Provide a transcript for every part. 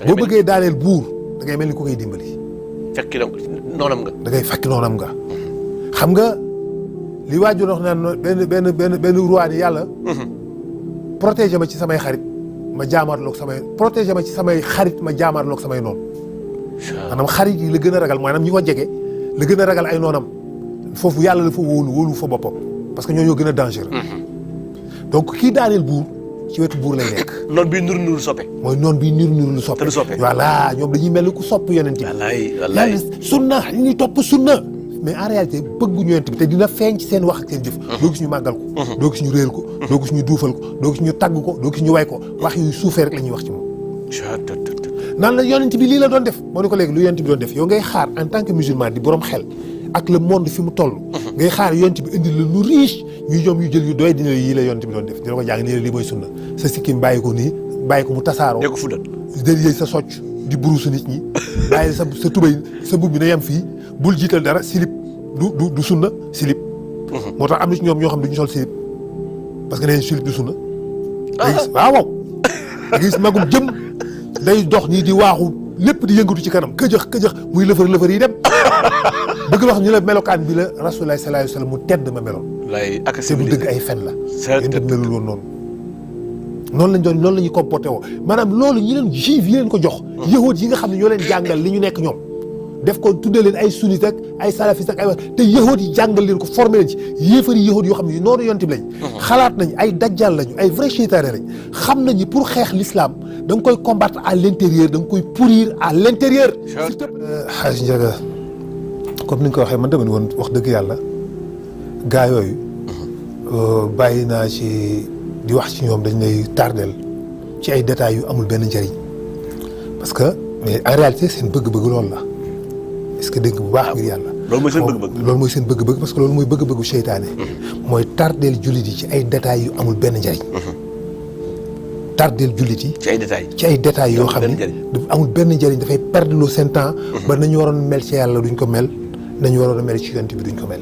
boo bëggee daaneel buur da ngay mel ni ku koy dimbali. fekki noonam nga. da ngay fekki noonam nga. xam nga li waajur wax naan benn roi ni yàlla. protéger ma ci samay xarit ma jaamaarloog samay protéger ma ci samay xarit ma jaamaarloog samay noonu. maanaam xarit yi la gën a ragal maanaam ñi ko jege la gën a ragal ay noonam foofu yàlla la fa wóolu fa boppam parce que ñoo gën a dangereux. donc kii daaneel buur ci wetu buur lay nekk. noon bii nuru soppe. mooy noon bii niru lu soppe. te du soppe. voilà ñoom dañuy mel ni ku sopp yonent bi. wallaay sunna ñu ngi topp sunna. mais en réalité bëgguñu yonent bi te dina feeñ ci seen wax ak seen jëf. doo gis ñu màggal ko. doo gis ñu réel ko. doo gis ñu duufal ko. doo gis ñu tagg ko doo gis ñu way ko wax yu suufee rek la ñuy wax ci moom. naan la yonent bi lii la doon def moo ne ko léegi lu yonent bi doon def yow ngay xaar en tant que musulman di borom xel ak le monde fi mu toll. ngay xaar yonent bi indi la lu riche ñu jom yu jël yu doy dina yii la yonent bi doon def dina ko jàng nii la lii mooy sunna sa sikkim bàyyi ko nii bàyyi ko mu tasaaroo. dee ko fuddal délier sa socc di burusu nit ñi bàyyi sa tubéy sa mbubb bi na yem fii bul jiital dara silip du sunna silip. moo tax am na ci ñoom ñoo xam ne duñu sol silip parce que nee silip du sunna. day gis waaw da gis magum jëm day dox nii di waaxu lépp di yëngatu ci kanam këjëx muy lëfër yi dem bëgg wax ñu la melokaan bi la Rasulullah sallallahu alayhi wasallam mu tedd ma meloon. lay ak te bu dëgg ay fen la. yéen dëgg melul woon noonu la ñuy comporté woo maanaam loolu ñi leen juif yi leen ko jox. yahuud yi nga xam ne ñoo leen jàngal li ñu nekk ñoom. def ko tuddee leen ay sunnit ak ay salafiste ak ay wax te yahuud yi jàngal leen ko formé leen ci yéefari yahuud yoo xam ne noonu yonent bi lañ. xalaat nañ ay dajjal lañu ay vrai seytaane lañ xam nañu pour xeex l'islam da nga koy combattre à l'intérieur da nga koy pourrir à l'intérieur. Xaaj Njaga comme ni nga ko waxee man tamit woon wax dëgg yàlla gaa yooyu bàyyi naa ci di wax ci ñoom dañ lay tardel ci ay détails yu amul benn njëriñ parce que mais en réalité seen bëgg-bëgg loolu la est-ce que dégg bu baax ngir yàlla. loolu mooy seen bëgg-bëgg. loolu mooy seen bëgg-bëgg parce que loolu mooy bëgg-bëggu seytaane. mooy tardel jullit yi ci ay détails yu amul benn njëriñ. tardel jullit yi. ci ay détails. ci ay détails yoo xam ne dafa amul benn njëriñ dafay perdre lu seen temps. ba nañu waroon mel ci yàlla duñ ko mel nañu waroon a mel ci yonent bi duñ ko mel.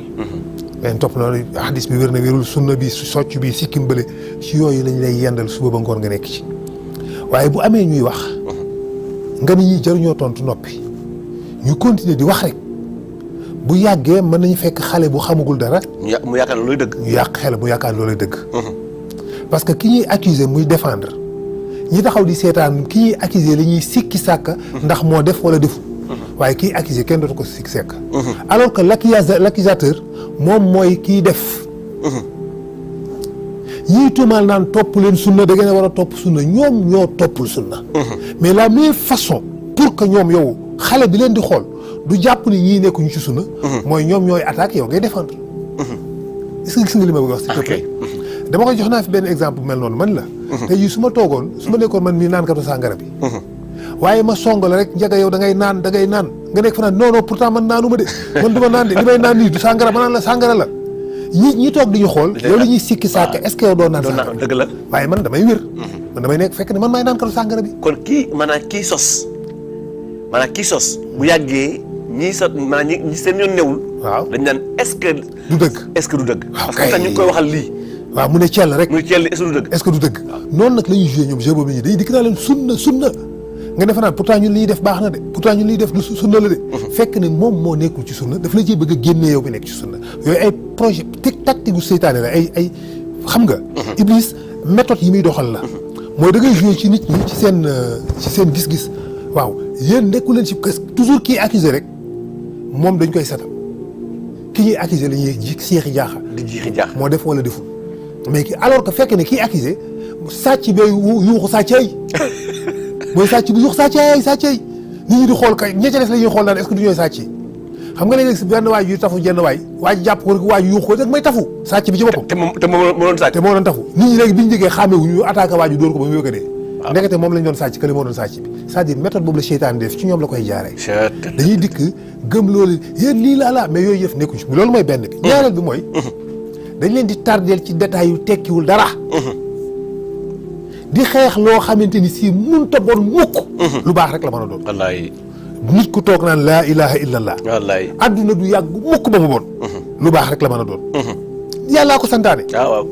mais topp noonu hadis bi wér na wérul sunna bi socc bi sikkim bële ci yooyu lañ lay yendal suba ba ngoon nga nekk ci waaye bu amee ñuy wax nga ni ñi jaruñoo tontu noppi ñu continuer di wax rek bu yàggee mën nañu fekk xale bu xamagul dara. mu yaakaar looluy dëgg. ñu yàq xel mu yaakaar looluy dëgg. parce que ki ñuy accuser muy défendre ñi taxaw di seetaan ki ñuy accuser li ñuy sikki sàkka ndax moo def wala defu. waaye kiy accuser kenn dootu ko sikki sàkk. alors que l'accusateur moom mooy kiy def. ñii tuumaal naan topp leen sunna da ngeen a war a topp sunna ñoom ñoo toppul sunna. mais la meilleure façon pour que ñoom yow xale bi leen di xool du jàpp ni ñii nekkuñu ci sunna. mooy ñoom ñooy attaque yow ngay défendre. est-ce que gis nga li ma bëgg a wax. s'il te plaît dama koy jox naa fi benn exemple bu mel noonu man la. tey jii su ma toogoon su ma nekkoon man mii naan katu sàngara bi. waaye ma song la rek njaga yow da ngay naan nga nekk fa naan non pourtant man naanu ma de man du ma naan de li may naan nii du sàngara ma naan la sàngara la. ñi toog di ñu xool loolu ñuy sikki sàkk est-ce que yow doo naan sàngara dëgg la waaye man damay wér man damay nekk fekk ne man maay naan katu sàngara bi kon kii maanaam kii sos bu yàggee ñii sa maanaam ñi seen yoon newul waaw dañ naan est-ce que du dëgg parce que ñu ngi koy waxal lii waaw mu ne cell rek muy cell est-ce que du dëgg est-ce que du dëgg noonu nag la ñuy joué ñoom jeu boobu la ñuy day dikk naa leen sunna nga defe naan pourtant ñun li ñuy def baax na de pourtant ñun li ñuy def du sunna la de fekk ne moom moo nekkul ci sunna daf la ciy bëgg a génnee yow bi nekk ci sunna yooyu ay projet tactique gu seytaane la ay xam nga Iblis méthode yi muy doxal la mooy da ngay jouer ci nit ñi ci seen gis-gis waaw yéen nekku leen ci toujours kii accusé rek moom dañ koy setal ki ñuy accusé la ñuy seexi jaaxa di jiixi jaax moo def wala deful mais ki alors que fekk ne kii accusé sàcc bay yuuxu sàccay mooy sàcc bi yuux sàccay nit ñi di xool kay ña ca des la ñuy xool naan est-ce que du ñooy sàcc xam nga léeg-léeg si benn waay yu tafu jenn waay jàpp ko rek waay yuux ko rek may tafu sàcc bi ci boppam te moo doon sàcc te moo doon tafu nit ñi léegi bi ñu jógee xàmmewu ñu attaqué waay ju dóor ko ba mu yëg a dee ndekete moom lañ doon sàcc kële moo doon sàcc bi c'est-à-dire méthode boobu la seytaan def ci ñoom la koy jaaree dañuy dikk gëm loolu yéen lii laa mais yooyu yëf nekkuñ ci loolu mooy benn bi ñaareel bi mooy dañ leen di tardeel ci détails yu tekkiwul dara di xeex loo xamante ni si munta bon mukk lu baax rek la mën a doon wallaay nit ku toog naan laa ilaha illallah wallaay adduna du yàgg mukk ba mu bon lu baax rek la mën a doon yàllaa ko santaane waaw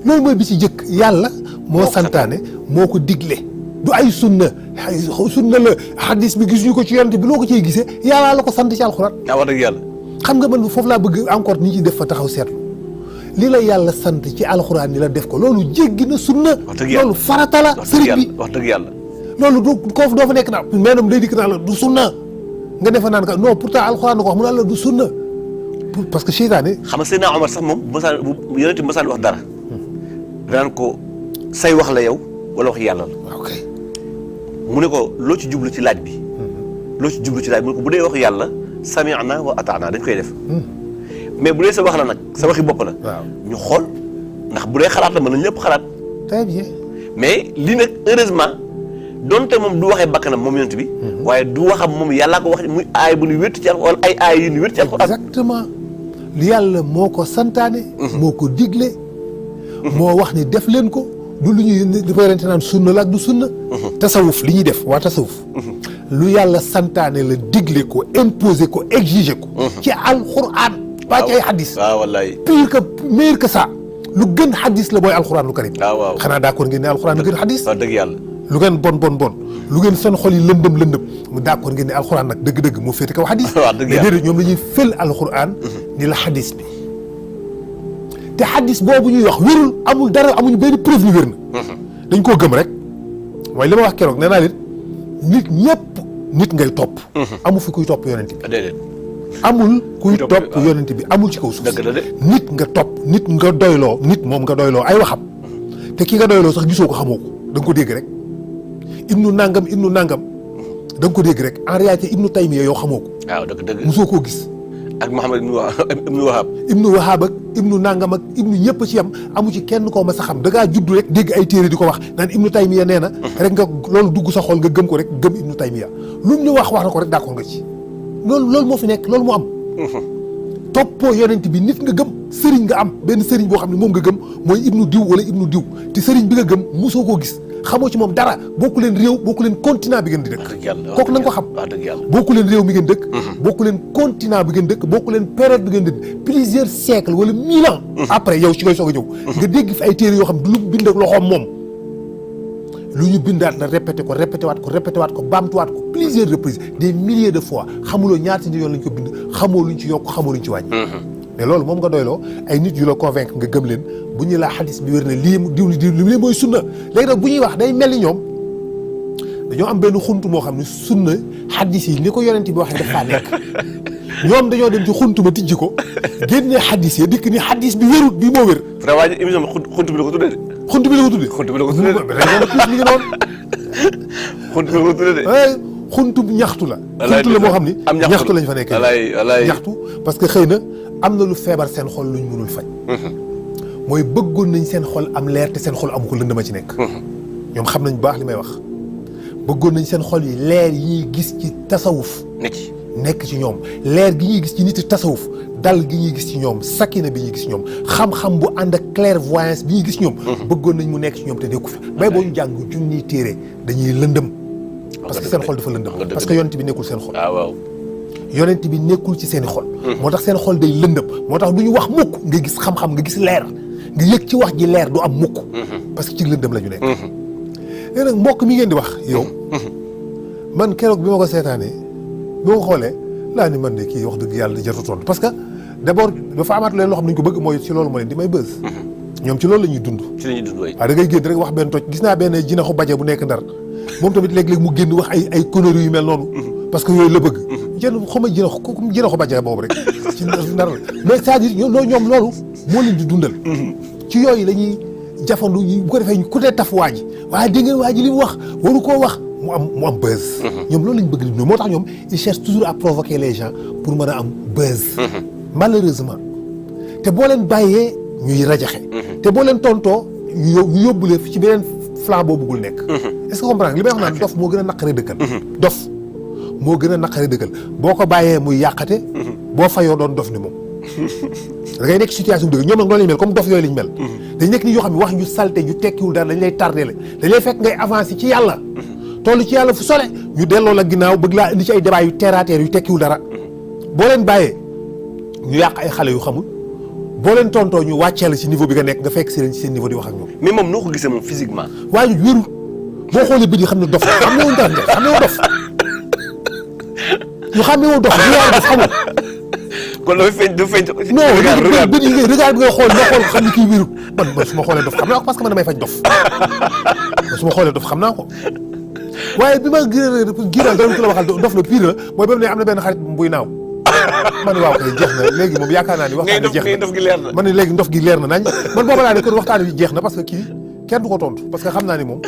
loolu mooy bi ci jëkk yàlla moo santaane moo ko digle du ay sunna la hadis bi gisuñu ko ci yonent bi loo ko ciy gisee yàlla la ko sant ci alxuraan. wax dëgg yàlla. xam nga man foofu laa bëgg encore nit ñi def fa taxaw seetlu li la yàlla sant ci alxuraan ni la def ko loolu jéggi na sunna. wax dëgg yàlla loolu farata la sëriñ bi wax dëgg yàlla. loolu doo fa nekk naa maanaam day dikk naa la du sunna nga defa naan ka non pourtant alxuraan na ko wax mu naan la du sunna parce que seytaane. xam nga Seydina Omar sax moom bu yonent bi masaan wax dara. danaan ko say wax la yow wala wax yàlla la. ok mu ne ko loo ci jublu ci laaj bi. loo ci jublu ci laaj mu ne ko bu dee wax yàlla sami'na wa ata'na dañ koy def. mais bu dee sa wax la nag sa waxi bopp la. waaw ñu xool ndax bu dee xalaat la mën nañu ñëpp xalaat. très bien. mais lii nag heureusement donte moom du waxee bakkanam moom yonent bi. waaye du waxam moom yàllaa ko wax muy aay bu ñu wéttu ci alxuraan wala ay aay yu ñu wéttu ci alxuraan. exactement li yàlla moo ko santaane. moo ko digle. moo wax ni def leen ko du lu ñuy dafay rente naan sunna la ak du sunna. tasawuf li ñuy def waa tasawuf. lu yàlla santaane la digle ko imposer ko exiger ko. ci alxuraan. pas ci ay hadis. waaw wallaay. pire que meilleur que ça. lu gën hadis la mooy alxuraan lu karim. waaw xanaa d'accord ngeen ne alxuraan lu gën hadis. wax dëgg yàlla. lu ngeen bon lu ngeen seen xol yi lëndëm mu d'accord ngeen ne alxuraan nag dëgg-dëgg moo féete kaw hadis. wax dëgg yàlla mais déedéet ñoom dañuy fël alxuraan. ni la hadis bi. te hadis boobu ñuy wax wérul amul dara amuñu benn preuve ni wér na. dañ koo gëm rek. mooy li ma wax keroog nee naa leen nit ñëpp nit ngay topp. amu fi kuy topp yonent bi. déedéet. amul kuy topp yonent bi amul ci kaw suuf. dëgg la de. nit nga topp nit nga doyloo nit moom nga doyloo ay waxam. te ki nga doyloo sax gisoo ko xamoo ko da nga ko dégg rek. ibnu nangam da nga ko dégg rek en réalité ibnu Taymiya yow xamoo ko. waaw dëgg. mosoo koo gis. ak Muhammad ibnu Wahab. ibnu Wahab ak ibnu nangam ak ibnu ñëpp ci yam amu ci kenn koo ma sa xam da ngaa judd rek dégg ay téere di ko wax naan ibnu Taymiya nee na. rek nga loolu dugg sa xol nga gëm ko rek gëm ibnu Taymiya lu mu ñu wax na ko rek d'accord nga ci. loolu moo fi nekk loolu moo am. toppoo yonent bi nit nga gëm sëriñ nga am benn sëriñ boo xam ne moom nga gëm mooy ibnu diw wala ibnu diw te sëriñ bi nga gëm mosoo koo gis xamoo ci moom dara bokku leen réew bokku leen continent bi ngeen di dëkk. kooku na nga ko xam. bokku leen réew mi ngeen dëkk. bokku leen continent bi ngeen dëkk bokku leen période bi ngeen dëkk plusieurs siècles wala 1000 ans. après yow ci ngay soog a ñëw. nga dégg fi ay téere yoo xam du lu bind ak loxoom moom. lu ñu bindaat la répété waat ko baamtuwaat ko plusieurs reprises des milliers de fois xamuloo ñaata yoon lañ ko bind xamoo luñ ci yokk xamoo luñ ci wàññi. mais loolu moom nga doyloo ay nit yu la convaincre nga gëm leen bu ñu laa xadis bi wér ne lii lii mooy sunna léegi nag bu ñuy wax day mel ni ñoom dañoo am benn xunt moo xam ne sunna xadis yi ni ko yonent bi waxee dafa nekk ñoom dañoo dem ci xunt ba tijji ko génne xadis yi dikk ni xadis bi wérut bii moo wér. vraiment émission bi xunt bi la ko tuddee de. xunt bi la ko tuddee. xunt bi la ko tuddee de. mi ngi noonu. xunt bi la ko tuddee de. xuntu ñaxtu la. xuntu la moo xam ni ñaxtu lañ fa nekkee. ñaxtu parce que xëy na am na lu feebar seen xol luñ mënul faj. mooy bëggoon nañ seen xol am leer te seen xol amu ko lëndama ci nekk. ñoom xam nañ baax li may wax. bëggoon nañ seen xol yi leer yi ñuy gis ci tasawuf. nekk ci ñoom leer gi ñuy gis ci nit tasawuf dal gi ñuy gis ci ñoom sakina bi ñuy gis ci ñoom xam-xam bu ànd ak clairvoyance bi ñuy gis ci ñoom. bëggoon nañ mu nekk ci ñoom te nekku fi. bay boo ñu jàng junniy téere dañuy lëndëm. parce que seen xol dafa lëndëm parce que yonent bi nekkul seen xol. waaw. yonent bi nekkul ci seen i xol. moo tax seen xol day lëndëm moo tax du ñu wax mukk nga gis xam-xam nga gis leer nga yëg ci wax ji leer du am mukk. parce que ci lëndëm la ñu nekk. léegi nag mbokk mi ngeen di wax yow. man keroog bi ma ko seetaanee bi ma ko xoolee laa ni man de kii wax dëgg yàlla di jartu tontu parce que d'abord dafa amaat leen loo xam ne ñu ko bëgg mooy ci loolu moo leen di may buzz. ñoom ci loolu la ñuy dund. ci la ñuy dund waay. waaw da ngay génn rek wax benn toj gis naa benn jinaxu baje bu nekk ndar moom tamit léeg-léeg mu génn wax ay conneries yu mel noonu. parce que yooyu la bëgg. xama jinaxu baje boobu rek. ci ndar la mais c'est-à-dire ñoom loolu moo leen di dundal. ci yooyu la ñuy jafandu bu ko defee ku dee taf waa ji waaye dégg ngeen waa ji li mu wax waru koo wax mu am buzz. ñoom loolu lañ bëgg di moo tax ñoom ils cherchent toujours à provoquer les gens pour mën a am buzz. malheureusement te boo leen bàyyee ñuy rajaxe. te boo leen tontoo ñu yóbbulee ci beneen flanc boo bëggul nekk. est-ce que comprendre li may wax naan dof moo gën a naqaree dëkkal. dof moo gën a naqaree dëkkal boo ko bàyyee muy yàqate. boo fayoo doon dof ni moom. da ngay nekk situation bu dëgg ñoom nag noonu lañ mel comme dof yooyu lañ mel. dañ nekk ni yoo xam ne wax ñu salte ñu tekkiwul dara dañ lay tardé la dañ lay fekk ngay avancé ci yàlla. toll ci yàlla fu sole ñu delloo la ginnaaw bëgg laa indi ci ay débat yu terre à terre yu tekkiwul dara. boo leen bàyyee ñu yàq ay xale yu xamul boo leen tontoo ñu wàccee la ci niveau bi nga nekk nga fekk si leen ci seen niveau di wax ak ñoom. mais moom noo ko gisee moom physiquement. waa ji wérul boo xoolee bët yi xam ne dof la xam ne woon dara xam ne woo dof ñu xam ne woo dof ñu dof xamul. kon dafay feeñ du feeñ. non bët yi ngay regard bi ngay xool nga xool xam ne kii wérut man su ma xoolee dof xam naa ko parce que man damay faj dof man su ma xoolee dof xam naa ko waaye bi ma giiral dara ko la waxal dof la pire la mooy ba mu ne am na benn xarit buy naaw man waaw kay jeex na léegi moom yaakaar naa ni waxtaan bi jeex na ndof gi leer na. man ne léegi ndof gi leer na nañ man booba laa ne kon waxtaan bi jeex na parce que kii kenn du ko tontu parce que xam naa ni moom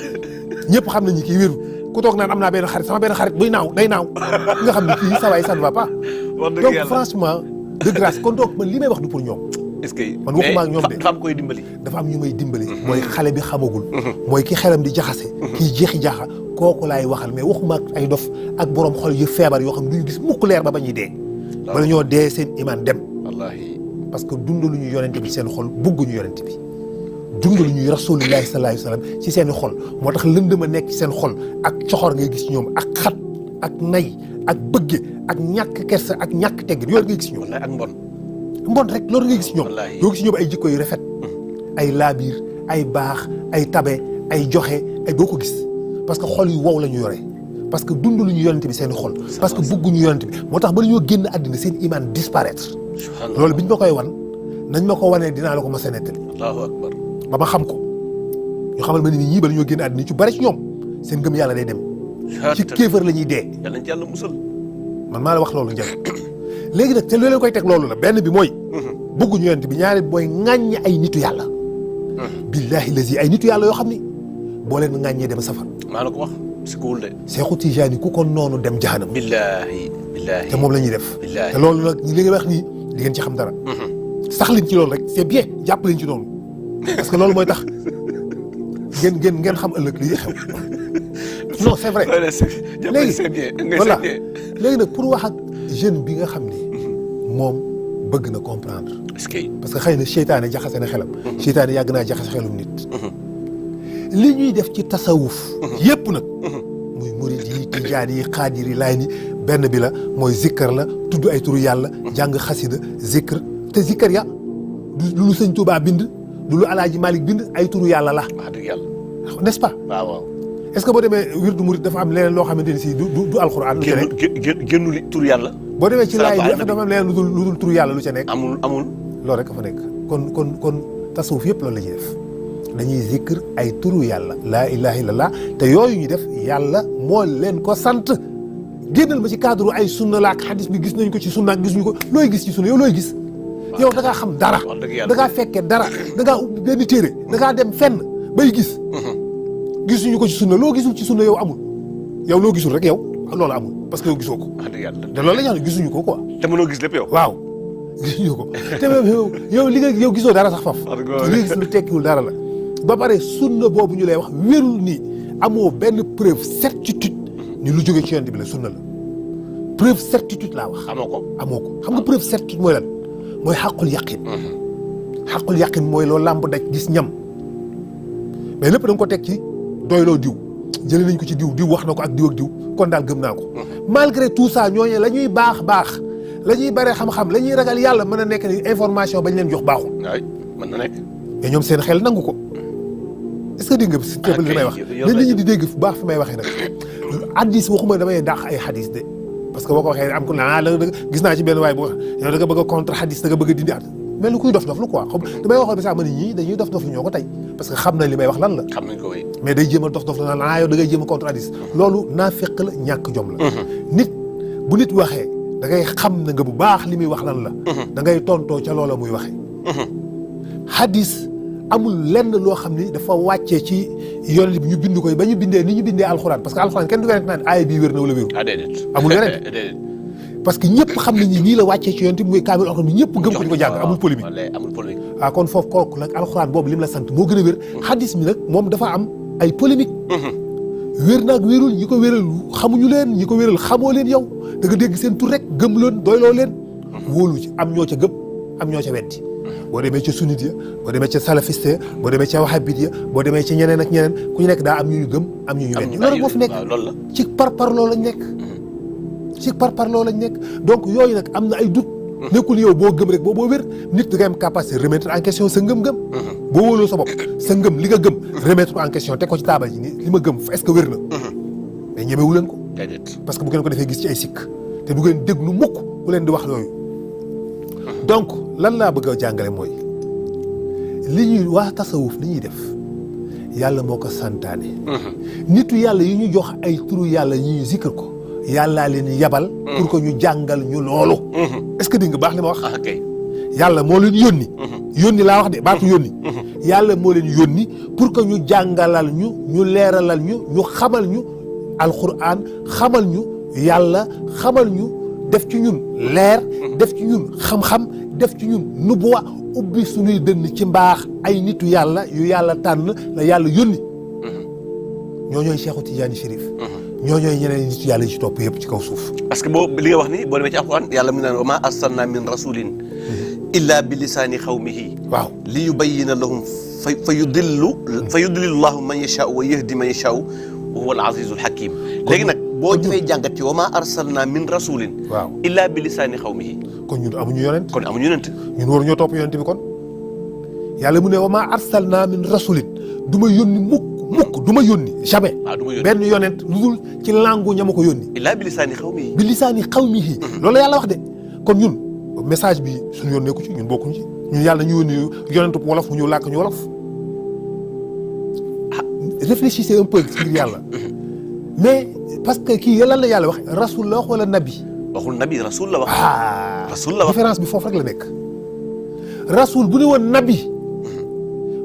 ñëpp xam nañu kii wérut ku toog naan am naa benn xarit sama benn xarit buy naaw day naaw nga xam ne kii ça va ça ne va pas donc franchement de grâce kon donc man li may wax du pour ñoom. est-ce que man waxuma ak ñoom de xam koy dimbali. dafa am ñu may dimbali. mooy xale bi xamagul. mooy ki xelam di jaxase. kii jeexi jaaxa kooku laay waxal mais waxuma ak ay dof ak borom xol yu feebar yoo xam ne du ñu gis mukk leer ba ñuy dee. bala ñoo dee seen iman dem. wallaahi. parce que dundalu ñu yonent bi seen xol bugguñu yonent bi. dundalu ñuy rasulillahi sallallahu alayhi wa sallam ci seen i xol moo tax lëndëm a nekk ci seen xol ak coxor ngay gis ñoom ak xat ak nay ak bëgge ak ñàkk kersa ak ñàkk teggin yooyu ngay gis ñoom. ak mbon rek loolu ngay gis ñoom. doo gis ñoom ay jikko yu rafet. ay laabiir ay baax ay tabe ay joxe ay doo ko gis parce que xol yu wow la ñu yore parce que dund lu ñu yonent bi seen xol. parce que bëgguñu yonent bi moo tax ba la ñoo génn àddina seen iman disparaître. loolu biñ ma koy wan nañ ma ko wanee dinaa la ko mos a nettali. allahu akbar. ba ma xam ko ñu xamal ma ni ñii ba la ñoo génn àddina ci bari ci ñoom seen gëm yàlla day dem. ci kéefër la ñuy dee. yàlla nañ ci yàlla musal. man maa la wax loolu njëriñ léegi nag te loolee koy teg loolu la benn bi mooy. bëgguñu yonent bi ñaari bi mooy ŋàññi ay nitu yàlla. billahi lazi ay nitu yàlla yoo xam ni boo leen ŋàññee dem safar. maa la ko wax si kuwul de. Seexu Tijaani ku ko noonu dem jahanam. billahi. te moom la ñuy def. te loolu nag li nga wax nii di ngeen ci xam dara. sax leen ci loolu rek c'est bien jàpp leen ci noonu parce que loolu mooy tax ngeen xam ëllëg li xew. non c'est vrai léegi voilà léegi nag pour wax ak jeune bi nga xam ni moom bëgg na comprendre. est-ce que parce que xëy na seytaane jaxase na xelam. seytaane yàgg naa jaxase xelum nit. li ñuy def ci tasawuf yépp nag. muy murid yi tijaan yi xaadir yi laay ni benn bi la mooy zikkar la tudd ay turu yàlla. jàng xasida zikkar te zikkar ya du lu sëñ Tuubaa bind du lu Alaaji Malik bind ay turu yàlla la. wax dëgg yàlla. n'est-ce pas. waaw waaw. est-ce que boo demee wirdu murid dafa am leneen loo xamante ni si du alxuraan. lu ca nekk génnu li turu yàlla. boo demee ci laay bi dafa am leneen lu dul turu yàlla lu ca nekk. amul. loolu rek a fa nekk kon tasawuf yëpp loolu la ñuy def dañuy zikr ay turu yàlla laa ilaha illallah te yooyu ñu def yàlla moo leen ko sant génnal ma ci cadre ay sunna la ak xadis bi gis nañ ko ci sunna ak gisuñu ko looy gis ci sunna yow looy gis yow da ngaa xam dara da ngaa fekkee dara da ngaa ubbi benn téere da ngaa dem fenn bay gis gisuñu ko ci sunna loo gisul ci sunna yow amul yow loo gisul rek yow loolu amul parce que yow gisoo ko te loolu la ñu xam ne gisuñu ko quoi te mënoo gis lépp yow waaw gisuñu ko te même yow li nga yow gisoo dara sax faf li nga gis lu tekkiwul dara la ba pare sunna boobu ñu lay wax wérul ni amoo benn preuve certitude ni lu jóge ci yonent bi la sunna la preuve certitude laa wax amoo ko xam nga preuve certitude mooy lan mooy xaqul yaqin xaqul yaqin mooy loo làmb daj gis ñam mais lépp da nga ko teg ci doyloo diw jëlee nañ ko ci diw wax na ko ak diw kon daal gëm naa ko malgré tout ça ñooñu la ñuy baax la ñuy bare xam-xam la ñuy ragal yàlla mën a nekk ni information bañ leen jox baaxul. waay mën na nekk. mais ñoom seen xel nangu ko est-ce que dégg nga si li may wax nit ñi di dégg fu baax fi may waxee nag hadis waxuma damay dàq ay hadis de parce que boo ko waxee am ko la gis naa ci benn waay bu wax yow da nga bëgg a contre hadis da nga bëgg a dindi at mel ni kuy dof lu quoi xam damay waxoon bi sax ma ni ñii dañuy dof lu ñoo ko tey parce que xam na li may wax lan la xam nañ ko wéy mais day jéem a dof lu naan yow da ngay jéem a contre hadis loolu naafeq la ñàkk jom la nit bu nit waxee da ngay xam na nga bu baax li muy wax lan la da ngay tontoo ca loola muy waxee hadis amul lenn loo xam ni dafa wàccee ci yonent bi ñu bind koy ba ñu bindee ni ñu bindee alxuraan parce que alxuraan kenn du werante naan aaya bii wér na wala wéru amul werante parce que ñëpp xam nañ ni nii la wàccee ci yonent bi muy kaamil alxuraan bi ñëpp gëm ko di ko jàng amul polémique waaw kon foofu kooku nag alxuraan boobu lim la sant moo gën a wér hadis mi nag moom dafa am ay polémique wér naag wérul ñi ko wéral xamuñu leen ñi ko wéral xamoo leen yow da nga dégg seen tur rek gëm leen doyloo leen wóolu ci am ñoo ca gëm am ñoo ca weddi boo demee ca sunnit ya boo demee ca salafiste ya boo demee ca wahabit ya boo demee ci ñeneen ak ñeneen ku ñu nekk daa am ñu ñu gëm am ñu ñu weddi loolu moo fi nekk ci parparloo lañ nekk ci parparloo lañ nekk donc yooyu nag am na ay doute nekkul yow boo gëm rek boo wér nit da ngay am capacité remettre en question sa ngëm-ngëm boo wóoloo sa bopp sa ngëm li nga gëm remettre ko en question teg ko ci taabal ji ni li ma gëm est-ce que wér na. mais ñemewu leen ko. parce que bu ngeen ko defee gis ci ay sikk te du ngeen déglu mukk bu leen di wax yooyu. donc lan laa bëgg a jàngale mooy li ñuy waa tasawuf li ñuy def yàlla moo ko santaane. nitu yàlla yi ñu jox ay turu yàlla yi ñu zikkar ko yàllaa leen yabal. pour que ñu jàngal ñu loolu. est-ce que di nga baax li ma wax. yàlla moo leen yónni. yónni laa wax de baatu yónni. yàlla moo leen yónni pour que ñu jàngalal ñu ñu leeralal ñu ñu xamal ñu alxuraan xamal ñu yàlla xamal ñu def ci ñun leer. def ci ñun xam-xam def ci ñun nubuwa ubbi suñuy dënn ci mbaax ay nitu yàlla yu yàlla tànn la yàlla yónni. ñoo ñooy Cheikhu Tidiane Chérif. ñoo ñooy ñeneen nitu yàlla yi ci topp yëpp ci kaw suuf. parce que boo li nga wax ni boo demee ci alxuraan yàlla mu naan wa maa arsalnaa min rasulin illa bi lisaani xawmihi. waaw li yubayyina lahum fa yudillu llahu man yashaau wa yahdi man yashaau wa huwa al azizul hakim. léegi nag boo defee jàngat ci wa maa arsalnaa min rasulin. waaw illa bi lisaani xawmihi. kon ñun amuñu yonent. kon amuñu yonent. ñun waru ñoo topp yonent bi kon. yàlla mu ne wa maa arsalnaa min rasulin du ma yónni mukk du ma yónni jamais. du ma yónni benn yonent lu dul ci langu ñama ko yónni. illaa bi lisaani xawmihi. bi lisaani xawmihi. loolu la yàlla wax de kon ñun message bi suñu yoon nekku ci ñun bokkuñ ci ñun yàlla ñu yónni yonentu wolof mu ñëw làkk ñu wolof. réfléchissez un peu ngir yàlla. mais parce que kii lan la yàlla wax rasul la wax wala nabi. waxul nabi rasul la wax. rasul la wax différence bi foofu rek la nekk. rasul bu ne woon nabi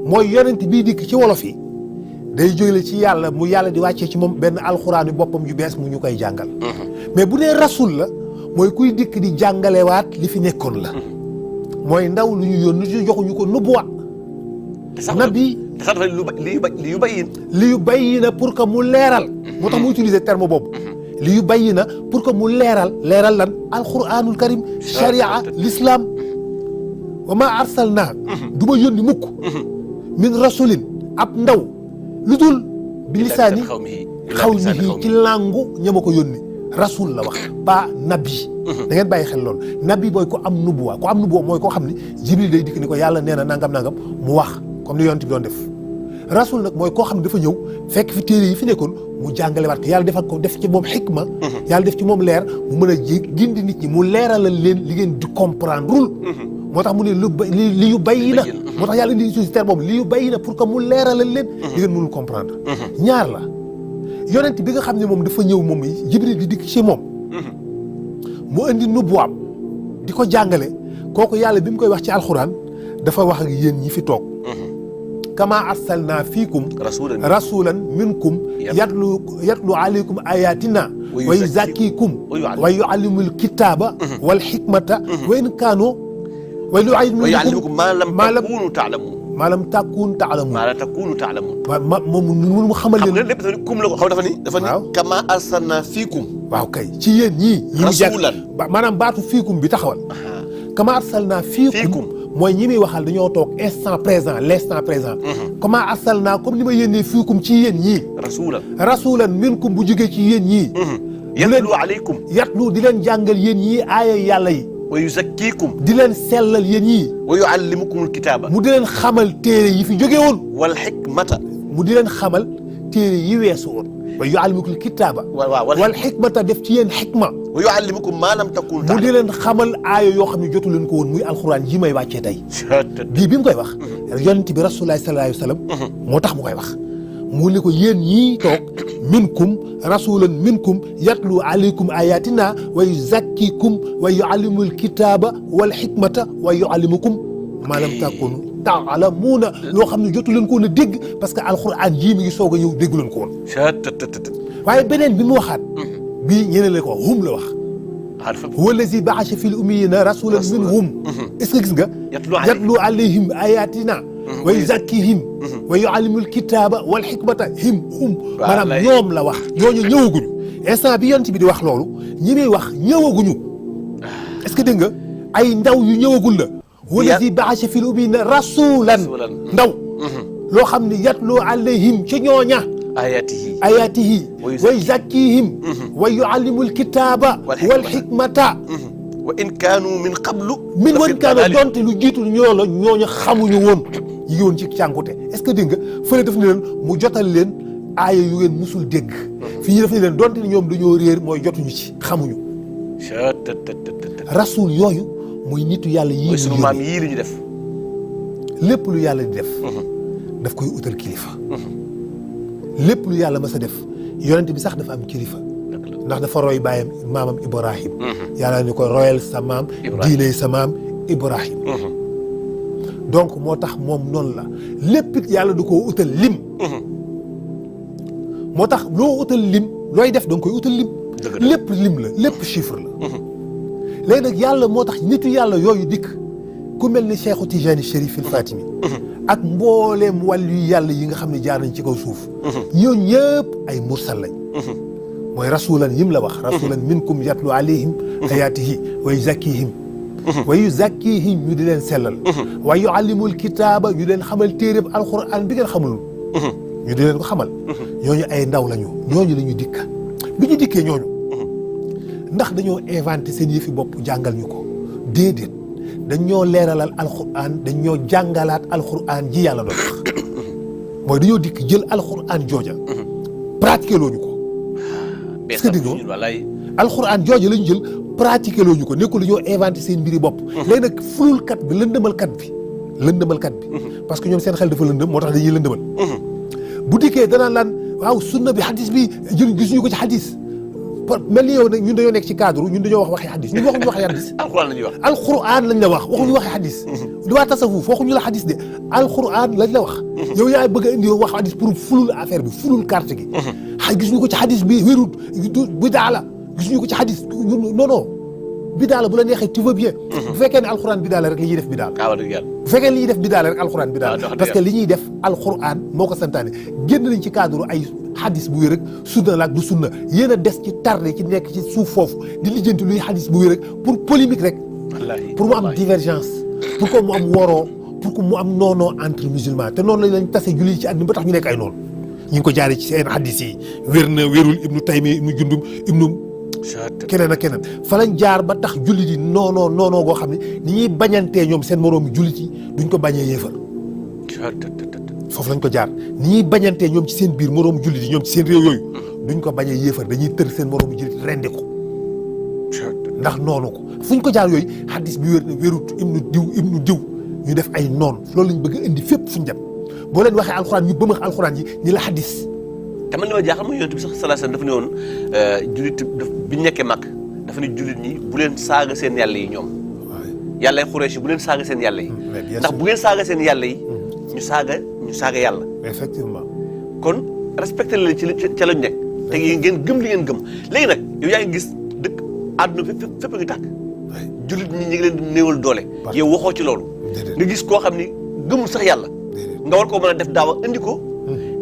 mooy yonent bii dikk ci wolof yi. day jógele ci yàlla mu yàlla di wàccee ci moom benn alxuraanu boppam yu bees mu ñu koy jàngal. mais bu dee rasul la mooy kuy dikk di jàngalewaat li fi nekkoon la. mooy ndaw lu ñu yónni ñu joxuñu ko nubuwa. nabi te sax li yu bayyin. li yu bayyi na pour que mu leeral. moo tax mu utiliser terme boobu. li yu bayyi na pour que mu leeral lan alxuraanul karim. sharia l'islam. wa maa arsalnaa du ma yónni mukk. min rasulin ab ndaw. lu dul bi lisaani xawmihi ci langu ñama ko yónni rasul la wax pas nabi. da ngeen bàyyi xel loolu nabi booy ko am nubuwa mooy koo xam ni jibril day dikk ni ko yàlla nee na nangam mu wax comme ni yonent bi doon def. rasul nag mooy koo xam ne dafa ñëw fekk fi téere yi fi nekkoon mu jàngale waat ko yàlla defal ko def ci moom xikma. yàlla def ci moom leer mu mën a gindi nit ñi mu leeralal leen li ngeen di comprendre moo tax mu ne li yu bayyi na moo tax yàlla indi ci terme boobu li yu bayyi na pour que mu leeralal leen li ngeen mënul comprendre. ñaar la yonent bi nga xam ne moom dafa ñëw moom jibril di dikk ci moom mu indi nubuwaam di ko jàngale kooku yàlla bi mu koy wax ci alxuraan dafa wax ak yéen ñi fi toog kama arsalna fiikum rasulan minkum yatlu alaykum ayatina wa yuzakkikum wa yuallimul kitaba wal hikmata wa in kaanu wa yuallimukum ma lam takunu taalamun moom mu xamal leen lépp kum la ko xaw dafa ni kama arsalna fiikum waaw kay ci yéen ñii rasulan maanaam baatu fiikum bi taxawal kama arsalna fiikum mooy ñi muy waxal dañoo toog l'instant présent kama arsalna comme ni ma yénnee fiikum ci yéen ñii rasulan minkum bu jógee ci yéen ñii yatlu di leen jàngal yéen ñii aaya yàlla yi wa yuzakkikum di leen sellal yéen ñii wa yuallimukumul kitaaba mu di leen xamal téere yi fi jóge woon wal hikmata mu di leen xamal téere yi weesu woon wa yuallimukumul kitaaba wal hikmata def ci yéen xikma wa yuallimukum maa lam takunu mu di leen xamal aaya yoo xam ne jotu leen ko woon muy alxuraan yi may wàccee tey bii bi mu koy wax yonent bi rasulullah sallallahu alayhi wa sallam moo tax mu koy wax mu ni ko yéen ñii toog minkum rasulan minkum yatlu alaykum ayatina wa yuzakkikum wa yuallimul kitaba wal hikmata wa yuallimukum ma lam takunu taalamuuna loo xam ne jotu leen ko woon a dégg parce que alxuraan jii mi ngi soog a ñëw déggu leen ko woon waaye beneen bi mu waxaat bii ñeneen la ko wax hum la wax huwa allazi ba'atha fil ummiyyiina rasulan minhum est-ce que gis nga yatlu alayhim ayatina wa yuzakkihim wa yuallimul kitaaba wal hikmata hum maanaam ñoom la wax ñooñu ñëwaguñu instant bi yonent bi di wax loolu ñi muy wax ñëwaguñu est-ce que dégg nga ay ndaw yu ñëwagul la wallazi ba'atha fil ummiyyiina rasulan ndaw loo xam ne yatlu alayhim ci ñooña ayatihi wa yuzakkihim wa yuallimul kitaaba wal hikmata wa in kaanu min qablu donte lu jiitul ñooñu xamuñu woon ñi ngi woon ci cànkute est-ce que dégg nga fële daf ne leen mu jotal leen aaya yu ngeen musul dégg fii ñu def ne leen donte ni ñoom dañoo réer mooy jotuñu ci xamuñu rasul yooyu mooy nitu yàlla yii sunu maam yii li ñu def lépp lu yàlla di def daf koy utal kilifa lépp lu yàlla mas a def yonent bi sax dafa am kilifa ndax dafa roy bàyyam maamam Ibrahim yàlla ni ko royal sa maam diine sa maam Ibrahim donc moo tax moom noonu la lépp it yàlla du ko utal lim moo tax loo utal lim looy def danga koy utal lim lépp lim la lépp chiffre la léegi nag yàlla moo tax nitu yàlla yooyu dikk ku mel ni Cheikhu Tijani Chérif il Fatimi ak mbooleem wàllu yàlla yi nga xam ne jaar nañ ci kaw suuf ñooñu ñëpp ay mursal lañ mooy rasulan yim la wax rasulan minkum yatlu alayhim ayaatihi wa yuzakkihim wa yuzakkihim ñu di leen sellal wa yuallimul kitaaba ñu leen xamal téeréb alquran bi ngeen xamul ñu di leen ko xamal ñooñu ay ndaw lañu ñooñu la ñu dikk bi ñu dikkee ñooñu ndax dañoo inventé seen yëfi bopp jàngal ñu ko déedéet dañoo leeralal alquran dañoo jàngalaat alquran ji yàlla doon wax mooy dañoo dikk jël alquran jooja pratiqué loo ñu ko est-ce que dégg nga alquran jooja lañu jël pratiqué loo ñu ko nekkul dañoo inventé seen mbiri bopp léegi nag fululkat bi lëndëmalkat bi parce que ñoom seen xel dafa lëndëm moo tax dañuy lëndëmal bu dikkee danaan laan waaw sunna bi xadis bi jël gisuñu ko ci xadis mel ni yow nag ñun dañoo nekk ci cadre ñun dañoo wax waxi xadis ñun waxuñu waxi xadis alquran lañuy wax alquran lañ la wax waxuñu waxi xadis du waa tasawuf waxuñu la xadis de alquran lañ la wax yow yaa bëgg a indi wax xadis pour fulul affaire bi fulul carte gi gisuñu ko ci xadis bi wérut bidaa la gisuñu ko ci xadis non non bidaa la bu la neexee tu veux bien bu fekkee ne alquran bidaa la rek li ñuy def bidaa la bu fekkee li ñuy def bidaa la rek alquran bidaa la parce que li ñuy def alquran moo ko santaane génn nañ ci cadre ay xadis bu wér rek sunna la ak du sunna yéen a des ci tardé ci nekk ci suuf foofu di lijjanti luy xadis bu wér rek pour polémique rek pour mu am divergence pour que mu am woroo pour que mu am noonoo entre musulmans te noonu lañ tase julli ci àddina ba tax ñu nekk ay noonu ñu ngi ko jaaree ci seen xadis yi wér na wérul ibnu Taymi ibnu Jundum ibnu keneen ak keneen fa lañ jaar ba tax jullit yi noonoo goo xam ne ni ñuy bañantee ñoom seen moroomi jullit yi duñ ko bañee yéefar foofu lañ ko jaar ni ñuy bañantee ñoom ci seen biir moroomu jullit yi ñoom ci seen réew yooyu duñ ko bañee yéefar dañuy tër seen moroomu jullit rendi ko ndax noonu ko fuñ ko jaar yooyu xadis bi wér na wérut ibnu diw ñu def ay noon loolu lañ bëgg a indi fépp fuñ dem boo leen waxee alxuraan ñu bëmax alxuraan yi ñi la xadis te man li ma jaaxal mooy yonent bi sax sallallahu alayhi wasallam dafa ne woon jullit bi ñu nekkee màkk dafa ne jullit ñi bu leen saaga seen yàlla yi ñoom yàlla yi Xuraysh bu leen saaga seen yàlla yi ndax bu ngeen saaga seen yàlla yi ñu saaga yàlla effectivement kon respecté leen ci ca lañ nekk te ngeen gëm li ngeen gëm léegi nag yow yaa ngi gis dëkk àdduna fépp a ngi tàkk jullit ñi ngi leen di néewal doole yow waxoo ci loolu nga gis koo xam ni gëmul sax yàlla nga war koo mën a def daawa indi ko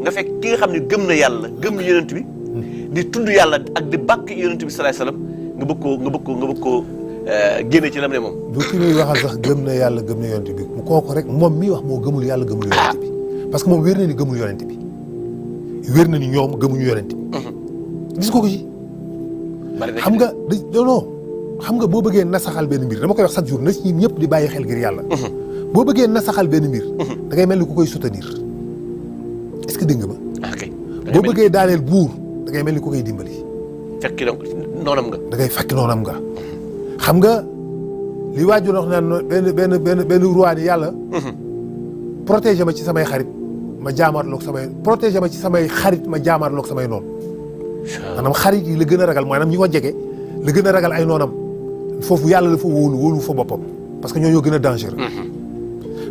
nga fekk ki nga xam ne gëm na yàlla gëm na yonent bi di tudd yàlla ak di bàkk yonent bi sallallahu alayhi wasallam nga bëgg koo génne ci lam ne moom du ki muy waxal sax gëm na yàlla gëm na yonent bi mu kooku rek moom miy wax moo gëmul yàlla gëmul yonent bi parce que moom wér na ni gëmul yonent bi wér na ni ñoom gëmuñu yonent bi gis ko ci xam nga non xam nga boo bëggee nasaxal benn mbir dama koy wax chaque jour na ci ñëpp di bàyyi xel ngir yàlla boo bëggee nasaxal benn mbir da ngay mel ni ku koy soutenir est-ce que dégg nga ma boo bëggee daaneel buur da ngay mel ni ku koy dimbali fekk noonam nga da ngay fekk noonam nga xam nga li waajur wax naan benn roi ni yàlla protéger ma ci samay xarit ma jaamaarloog samay xarit ma jaamaarloog samay noonu maanaam xarit yi la gën a ragal maanaam ñi ko jege la gën a ragal ay noonam foofu yàlla dafa wóolu fa boppam parce que ñoo gën a dangereux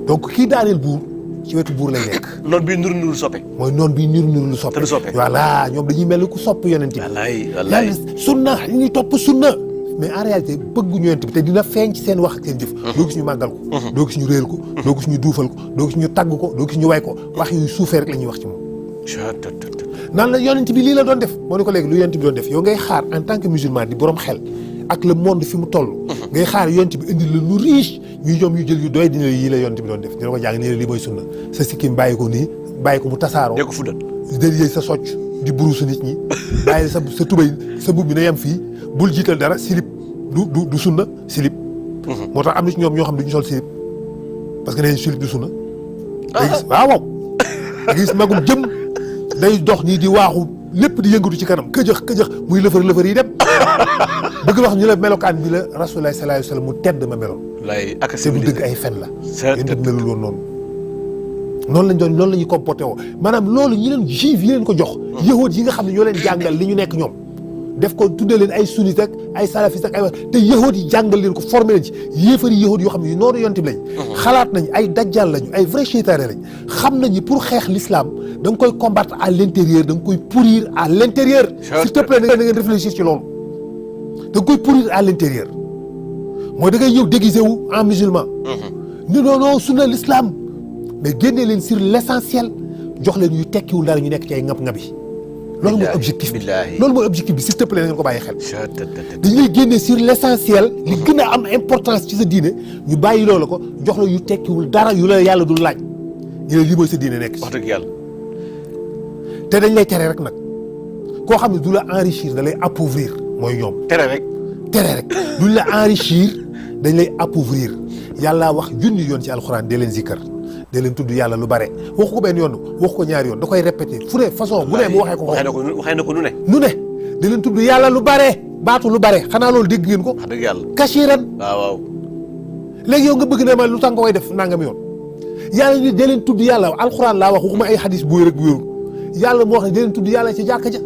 donc kii daaneel buur ci wetu buur lay nekk noon bii nuru soppe mooy noon bii nuru lu soppe te du soppe voilà ñoom dañuy mel ni ku sopp yonent bi yàlla sunna ñuy topp sunna mais en réalité bëgguñu yonent bi te dina feeñ ci seen wax ak seen jëf doo gis ñu màggal ko doo gis ñu réel ko doo gis ñu duufal ko doo gis ñu tagg ko doo gis ñu way ko wax yu suufee rek la ñuy wax ci moom naan la yonent bi lii la doon def moo ne ko léegi lu yonent bi doon def yow ngay xaar en tant que musulman di borom xel ak le monde fi mu toll ngay xaar yonent bi indi la lu riche ñuy ñoom ñu jël yu doy dina la yii la yonent bi doon def dina ko jàng nii la lii mooy sunna sa sikkim bàyyi ko nii bàyyi ko mu tasaaroo dee ko fuddal dël sa socc di burusu nit ñi bàyyi sa tubay sa bub bi na yem fii bul jiital dara silip du sunna silip moo tax am na ci ñoom ñoo xam ne duñu sol silip parce que nee silip du sunna waaw gis magum jëm day dox nii di waaxu lépp di yëngatu ci kanam këjëx muy lëfër yi dem bëgg wax ñu la melokaan bi la Rasulullah sallallahu alayhi wasallam mu tedd ma meloon. lay ak te bu dëgg ay fen la. yéen dëgg melul woon noonu lañ doon noonu la ñuy comporté woo maanaam loolu ñi leen juif yi leen ko jox. yahuud yi nga xam ne ñoo leen jàngal li ñu nekk ñoom. def ko tuddee leen ay sunnite ak ay salafiste ak ay te yahuud yi jàngal leen ko formé leen ci yéefari yahuud yoo xam ne noonu yonent bi lañ. xalaat nañ ay dajjal lañu ay vrai seytaane lañ xam nañu pour xeex l'islam da nga koy combattre à l'intérieur da nga koy pourrir à l'intérieur. s'il te plaît da ngeen réfléchir ci loolu. da nga koy pourrir à l'intérieur mooy da ngay ñëw déguisé wu en musulman. non sunna l'islam mais génne leen sur l'essentiel jox leen yu tekkiwul dara ñu nekk ci ay ngab-ngab yi. loolu mooy objectif bi loolu mooy objectif bi s'il te plaît na ngeen ko bàyyi xel. dañu lay génne sur l'essentiel li gën a am importance ci sa diine ñu bàyyi loolu ko jox la yu tekkiwul dara yu la yàlla dul laaj ñu ne lii mooy sa diine nekk ci. wax dëgg yàlla. te dañ lay tere rek nag koo xam ne du la enrichir da lay appauvrir mooy ñoom. tere rek duñ la enrichir dañ lay appauvrir yàlla wax junni yoon ci alxuraan dee leen zikkar dee leen tudd yàlla lu bare waxu ko benn yoon waxu ko ñaari yoon da koy répéter fu ne façon bu ne mu waxee ko. waxee na ko nu ne. dee leen tudd yàlla lu bare baatu lu bare xanaa loolu dégg ngeen ko. wax dëgg yàlla. kashiran. waaw. léegi yow nga bëgg ne ma lu tax nga koy def nangam yoon yàlla ni dee leen tudd yàlla alxuraan laa wax waxuma ay xadis bu wér ak bu wérul yàlla moo wax ne dee leen tudd yàlla ci jàkka ja.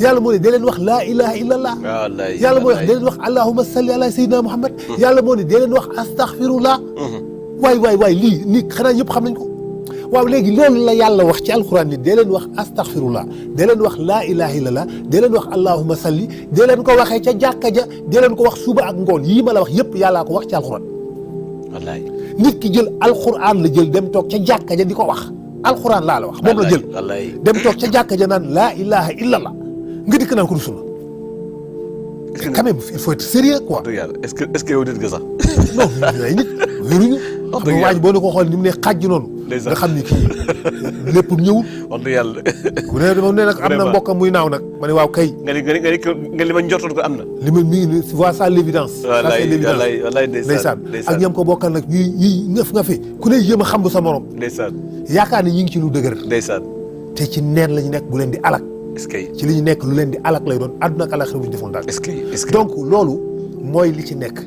yàlla moo ne dee leen wax laa ilaha illallah. yàlla moo wax dee leen wax allahumma salli ala sayyidina muhammad. yàlla moo ne dee leen wax astaghfirullah. waay lii nii xanaa ñëpp xam nañ ko waaw léegi loolu la yàlla wax ci alxuraan ni dee leen wax astaghfirullah dee leen wax laa ilaha illallah dee leen wax allahumma salli dee leen ko waxee ca jàkka ja dee leen ko wax suba ak ngoon yii ma la wax yëpp yàllaa ko wax ci alxuraan. wallaay nit ki jël alxuraan la jël dem toog ca jàkka ja di ko wax alxuraan laa la wax. moom la jël dem toog ca jàkka ja naan laa ilaha illallah nga dikk naan ko du sunna. quand même il faut être sérieux quoi. est-ce que yow nit nga sax. non ay nit wéruñu. wax dëgg yàlla waaj boo ne ko xool ni mu ne xàjj noonu. nga xam ni kii lépp ñëwul. wax dëgg yàlla. ku ne dama ne nag am na mbokkam muy naaw nag ma ne waaw kay. nga li ma njortoon ko am na. li ma mi ngi voit ça l'évidence. wallaay wallaay ndeysaan ak ñam ko bokkal nag ñuy nga fi ku ne yéem a xam sa morom. ndeysaan yaakaar ni ñu ngi ci lu dëgër. ndeysaan te ci neen la ñu nekk bu leen di alak. est-ce que ci li ñu nekk lu leen di alak lay doon àdduna ak alaxira bu ñu defoon daal. est-ce que donc loolu mooy li ci nekk.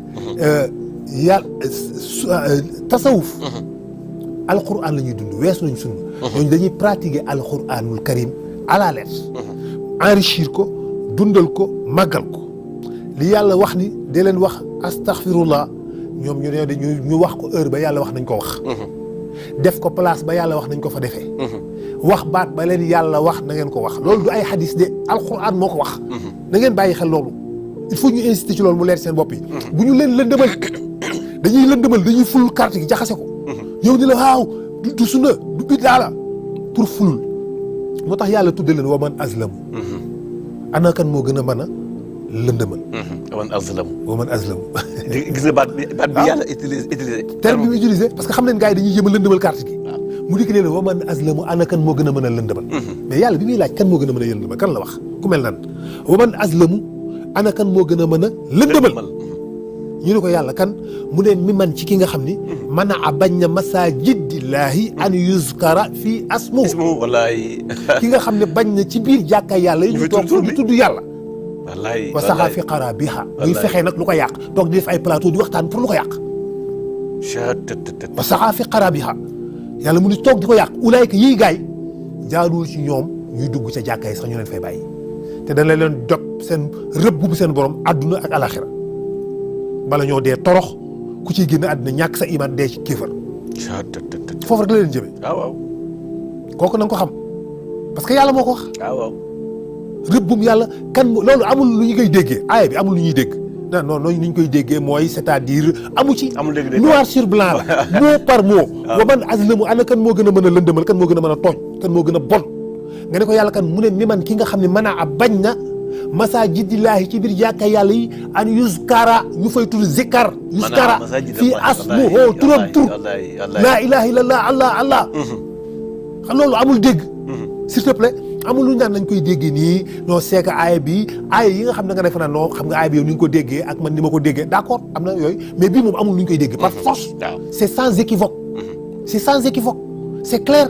tasawuf. alquran la ñuy dund weesu nañ sunna. ñooñu dañuy pratiquer alquranul karim à la lettre. enrichir ko dundal ko màggal ko li yàlla wax ni dee leen wax astaghfirullah ñoom ñu wax ko heure ba yàlla wax nañ ko wax. def ko place ba yàlla wax nañ ko fa defee. wax baat ba leen yàlla wax na ngeen ko wax loolu du ay xadis de alquran moo ko wax. na ngeen bàyyi xel loolu il faut ñu insister ci loolu mu leer seen bopp yi. bu ñu leen lëndëmal dañuy ful carte gi jaxase ko. yow ni la waaw du sunna du biddaa la pour fulul moo tax yàlla tudde leen waman azlamu. ana kan moo gën a mën a lëndëmal. waman azlamu. gis nga baat bi yàlla utilisé. terme bi mu utilisé parce que xam nañ gars yi dañuy jéem a lëndëmal carte gi. mu dikk leen waman azlamu ana kan moo gën a mën a lëndëmal. mais yàlla bi muy laaj kan moo gën a mën a lëndëmal kan la wax ku mel nan waman azlamu ana kan moo gën a mën a lëndëmal. ñu ne ko yàlla kan mu ne mi man ci ki nga xam ni man a bañ na masaajidillahi an yuzkara fii asmuhu wallaay ki nga xam ne bañ na ci biir jàkka yàlla yi ñu toog di tudd yàlla wallaay wa saxaa fi qarabiha muy fexee nag lu ko yàq toog di def ay plateau di waxtaan pour lu ko yàq wa saxaa fi qarabiha yàlla mu ni toog di ko yàq ulaayka yiy gaay jaaduwul ci ñoom ñuy dugg ca jàkka yi sax ñu leen fay bàyyi te dana leen jot seen rëbb bu seen borom adduna ak alaxira bala ñoo dee torox ku ciy génn àddina ñàkk sa iman dee ci kéefar foofu rek la leen jëme waaw kooku na nga ko xam parce que yàlla moo ko wax waaw rëbbum yàlla kan loolu amul lu ñu koy déggee aaya bi amul lu ñuy dégg non noonu ni ñu koy déggee mooy c'est-à-dire amu ci noir sur blanc la mot par mot wa man azlamu ana kan moo gën a mën a lëndëmal kan moo gën a mën a tooñ kan moo gën a bon nga ne ko yàlla kan mu ne mi man ki nga xam ne mën a bañ na masaajidillahi ci biir jàkka yàlla yi an yuskara ñu fay tudd zikar yuskara fii asmuhu turam tur laa ilaha illallah allah xam loolu amul dégg s'il te plaît amul lu ñu naan nañ koy déggee nii non c'est que aaya bi aaya yi nga xam ne nga defe naa non xam nga aaya bi yow ni nga ko déggee ak man ni ma ko déggee d'accord am na yooyu mais bii moom amul lu ñu koy déggee par force c'est sans équivoque c'est sans équivoque c'est clair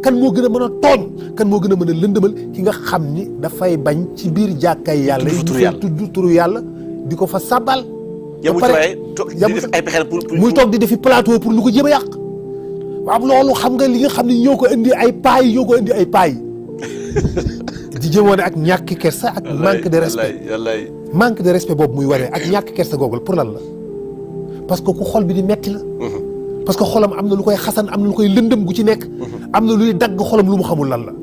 kan moo gën a mën a tooñ kan moo gën a mën a lëndëmal ki nga xam ni dafay bañ ci biir jàkkaay yàlla yi tudd turu yàlla di ko fa sàbbal yamu ci waaye di def ay pexe pour muy toog di defi plateau pour lu ko jéem a yàq waaw loolu xam nga li nga xam ne ñoo ko indi ay paa yi di jëmoon ak ñàkk kersa ak manque de respect manque de respect boobu muy waree ak ñàkk kersa googu pour lan la parce que ku xol bi di metti la parce que xolam am na lu koy xasan am na lu koy lëndëm gu ci nekk am na luy dagg xolam lu mu xamul lan la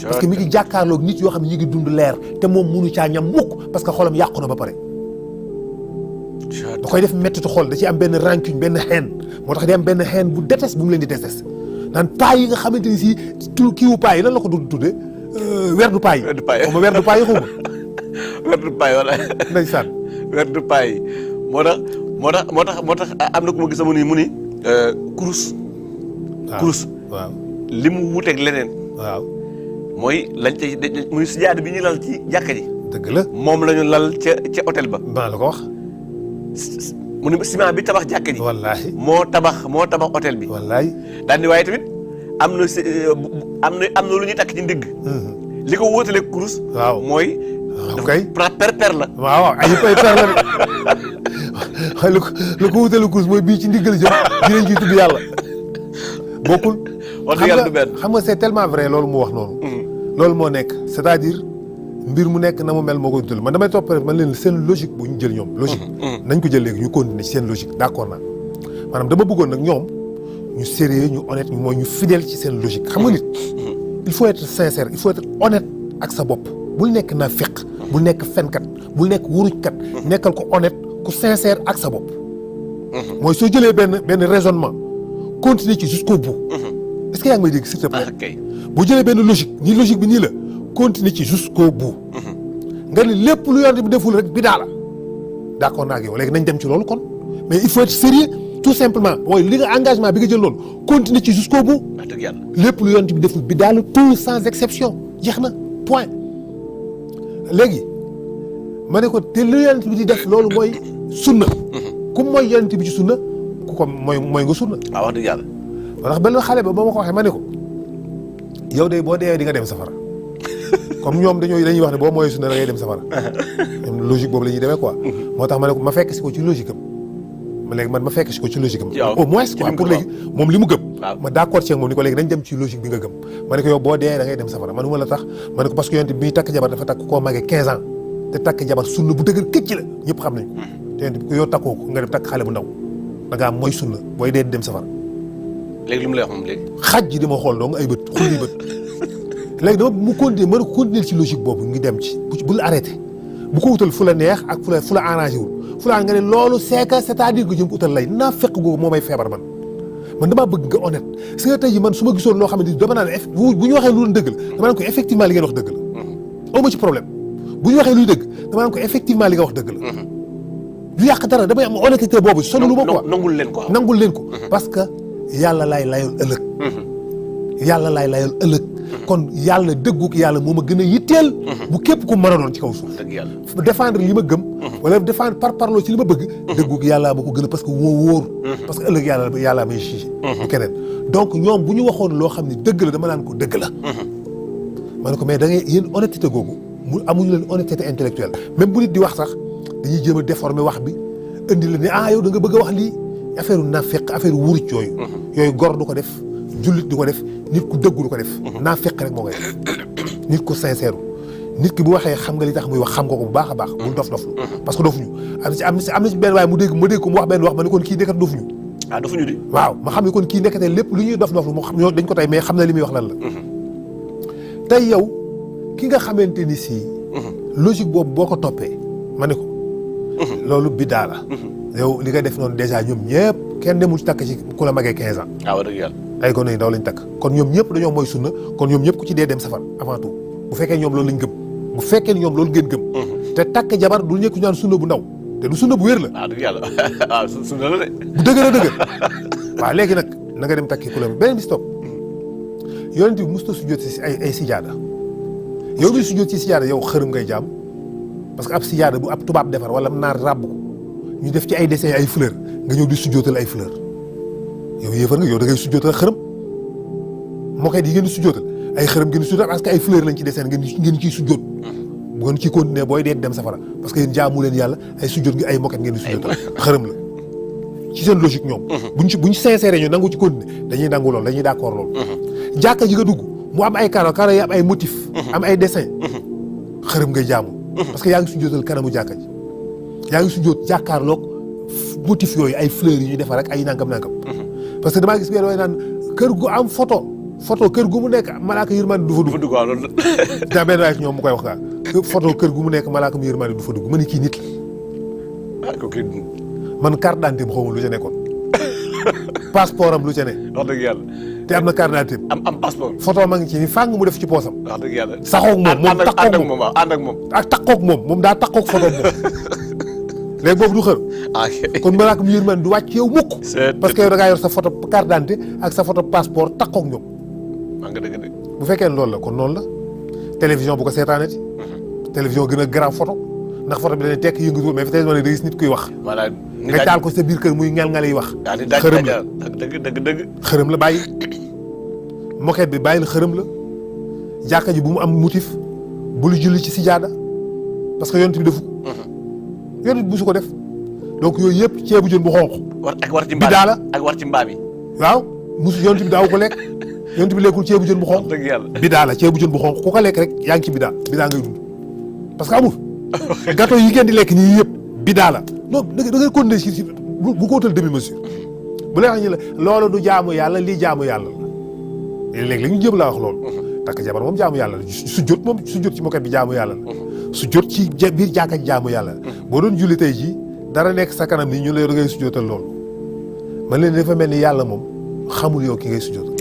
parce que mi ngi jàkkaarloog nit yoo xam ne ñi ngi dund leer te moom munu caa ñam mukk parce que xolam yàqu na ba pare da koy def mettitu xol da ci am benn rancune benn haine moo tax di am benn haine bu déteste bu mu leen di déteste naan paa yi nga xamante ni si kiiwu paa yi lan la ko du tuddee werdu paa yi xaw ma werdu paa yi xaw ma werdu paa yi wala ndeysaan werdu paa yi moo tax am na ku ma gis mu ni kurus kurus waaw li mu wuteeg leneen waaw mooy lañ ca muy sijaada bi ñu lal ci jàkka ji dëgg la moom la ñu lal ca hôtel ba maa la ko wax mu ne ciment bi tabax jàkka ji wallaahi moo tabax hôtel bi wallaahi daal di waaye tamit am na lu ñuy takk ci ndigg li ko wóotaleeg kurus waaw mooy kay per la waaw ay per la de lu ko wutale kurus mooy bii ci ndiggal jëm dinañ ciy tudd yàlla bokkul wax dëgg yàlla du benn xam nga c'est tellement vrai loolu mu wax noonu loolu moo nekk c'est-à-dire mbir mu nekk na mu mel moo koy dundal man damay topp rek man leen seen logique bu ñu jël ñoom logique nañ ko jël léegi ñu continuer ci seen logique d'accord naa maanaam dama bëggoon nag ñoom ñu sérieux ñu honnête ñu mooy ñu fidèle ci seen logique xam nga nit il faut être sincère il faut être honnête ak sa bopp bul nekk naafeq bul nekk fenkat bul nekk wurujkat nekkal ko honnête ku sincère ak sa bopp mooy soo jëlee benn raisonnement continuer ci jusqu'au bout est-ce que yaa ngi may dégg s'il te plaît boo jëlee benn logique bi nii la continuer ci jusqu'au bout nga ni lépp lu yonent bi deful rek bidaa la d'accord naa ak yow léegi nañ dem ci loolu kon mais il faut être sérieux tout simplement mooy li nga engagement bi nga jël loolu continuer ci jusqu'au bout lépp lu yonent bi deful bidaa la tout sans exception jeex na point léegi ma ne ko te lu yonent bi di def loolu mooy sunna ku mooy yonent bi ci sunna ku ko mooy nga sunna waaw wax dëgg yàlla ndax benn xale ba ma ko waxee ma ne ko yow de boo dee di nga dem safara comme ñoom dañuy wax ne boo mooy sunna da ngay dem safara ñoom logique boobu la ñuy demee quoi moo tax ma ne ko ma fekk si ko ci logique am léegi man ma fekk si ko ci logique am au moins quoi pour léegi moom li mu gëm ma d'accord ci moom ni ko léegi nañ dem ci logique bi nga gëm ma ne ko yow boo dee da ngay dem safara man ma la tax ma ne ko parce que yonent bi muy takk jabar dafa takk koo magee 15 ans te takk jabar sunna bu dëgër këcc la ñëpp xam nañ ko te yonent bi ko yow takkoo ko nga dem takk xale bu ndaw da ngaa mooy sunna booy dee dem safara léegi lu mu lay wax moom léegi xaj ji dama xool dong ay bët xulli bët léegi dama mu continuer mën a continuer ci logique boobu ngi dem ci bul arrêté bu ko wutal fu la neex ak fu la arrangé wul fu la nga ne loolu c'est-à-dire que jëm ko utal lay naa fekk googu moo may feebar man damaa bëgg nga honnête si nga tey ji man su ma gisoon loo xamante ni dama naan bu ñu waxee lu doon dëgg la dama naan ko effectivement li ngeen wax dëgg la aw ma ci problème bu ñu waxee luy dëgg dama naan ko effectivement li nga wax dëgg la du yàq dara damay am honnêteté boobu solo lu ma quoi nangul leen ko parce que yàlla laay layool ëllëg kon yàlla dëgguk yàlla moo ma gën a yitteel bu képp ku mën a doon ci kaw suuf défendre li ma gëm wala défendre par parloo ci li ma bëgg dëgguk yàlla ma ko gën a parce que moo wóor parce que ëllëg yàlla may jugé bu keneen donc ñoom bu ñu waxoon loo xam ne dëgg la dama naan ko dëgg la ma ne ko mais da ngay yéen honnêteté googu mu amuñu leen honnêteté intellectuelle même bu nit di wax sax dañuy jéem a déformer wax bi indi la ne yow da nga bëgg a wax lii affaire naafeq affaire wuruc yooyu gor du ko def jullit du ko def nit ku dëggu du ko def naafeq rek moo koy def nit ku sincère nit ki bu waxee xam nga li tax muy wax xam nga ko bu baax a baax bul doflu parce que dofuñu am na ci benn waaye mu dégg ko mu wax benn wax ma ne kon kii nekkat dofuñu dofuñu di waaw ma xam ne kon kii nekkatee lépp lu ñuy doflu moo xam ñoo dañ ko tey mais xam na li muy wax lan la tey yow ki nga xamante ni si logique boobu boo ko toppee ma ne ko loolu biddaa la yow li nga def noonu déjà ñoom ñëpp kenn demul ci takk ci ku la magee 15 ans waaw dëgg yàlla ay gone yu ndaw lañ takk kon ñoom ñëpp dañoo mooy sunna kon ñoom ñëpp ku ci dee dem safar avant tout bu fekkee ñoom loolu lañ gëm bu fekkee ñoom loolu ngeen gëm te takk jabar du ñekku ñaan sunna bu ndaw te du sunna bu wér la waaw dëgg yàlla waaw sunna la de bu dëgër a dëgër waaw léegi nag na nga dem takki ku la beneen bis topp yonent bi musta sujjóot ci ay sijaada yow mi sujjóot ci sijaada yow xërëm ngay jaam parce que ab sijaada bu ab tubaab defar wala naar ràbb ko ñu def ci ay dessin ay fleur nga ñëw di sujjóotal ay fleur yow yéefar nga yow da ngay sujjootal xërëm moquette yi ngeen di sujjootal ay xërëm ngeen di sujjootal parce que ay fleur lañ ci deseen ngeen ciy sujjoot bu ngeen ciy continuer booy dee dem safara parce que yéen jaamu leen yàlla ay sujjoot gi ay moquette ngeen di sujjootal xërëm la ci seen logique ñoom buñ sincère ñu nangu ci continuer dañuy nangu loolu dañuy d'accord loolu jàkka ji nga dugg mu am ay karo yi am ay motif am ay dessin xërëm ngay jaamu parce que yaa ngi sujjootal kanamu jàkka ji yaa ngi sujjoot jàkkaarloog motif yooyu ay fleurs yi ñuy defar rek ay nangam parce que damaa gis benn way naan kër gu am photo kër gu mu nekk malaaka yërmande du fa dugg waaw loolu daa benn waay ñoom mu koy wax kaa photo kër gu mu nekk malaaka mu yërmande du fa dugg ma ne kii nit ah kooku la man carte d'identité bi xaw ma lu ca nekkoon passeport am lu ca ne wax dëgg yàlla te am na carte d'identité am passeport photo ma ngi ci ni fàng mu def ci poosam wax dëgg yàlla saxoog moom ànd ak moom ak takkoog moom daa takkoog photo moom léegi boobu du xër kon malaaka mu yërmande du wàcc yow mukk parce que yow da ngaa yor sa photo carte d'identité ak sa photo passeport takkoog ñoom maa nga dëgg dëgg bu fekkee loolu la kon noonu la télévision bu ko seetaanati télévision gën a garaaw photo ndax photo bi dañuy tekk yëngatu mais fi télévision da gis nit kuy wax nga taal ko sa biir kër muy ngel-ngel yi wax xërëm la dëgg xërëm la bàyyi moquette bi bàyyi la xërëm la jàkka ji bu mu am motif bul julli ci sijaada parce que yonent bi defu yonent bi bu su ko def donc yooyu yëpp ceebu jën bu xonq war ci bidaa la ak war ci mbaam yi waaw musu yonent bi daaw ko lekk yonent bi lekkul ceebu jën bu xonq dëgg yàlla bidaa la ceebu jën bu xonq ku ko lekk rek yaa ngi ci bidaa ngay dund parce que amul gâteau yi ngeen di lekk nii yëpp bidaa la non da ngay continuer si bu ko wutal demi mesure bu leen wax ñu la loolu du jaamu yàlla lii jaamu yàlla la léegi la ñu jëm laa wax loolu takk jabar moom jaamu yàlla la su jot ci moquette bi jaamu yàlla la su jot ci biir jàkka ji jaamu yàlla la boo doon julli tey jii dara nekk sa kanam nii ñu la da ngay sujjootal loolu man leen dafa mel ni yàlla moom xamul yow ki ngay sujjootal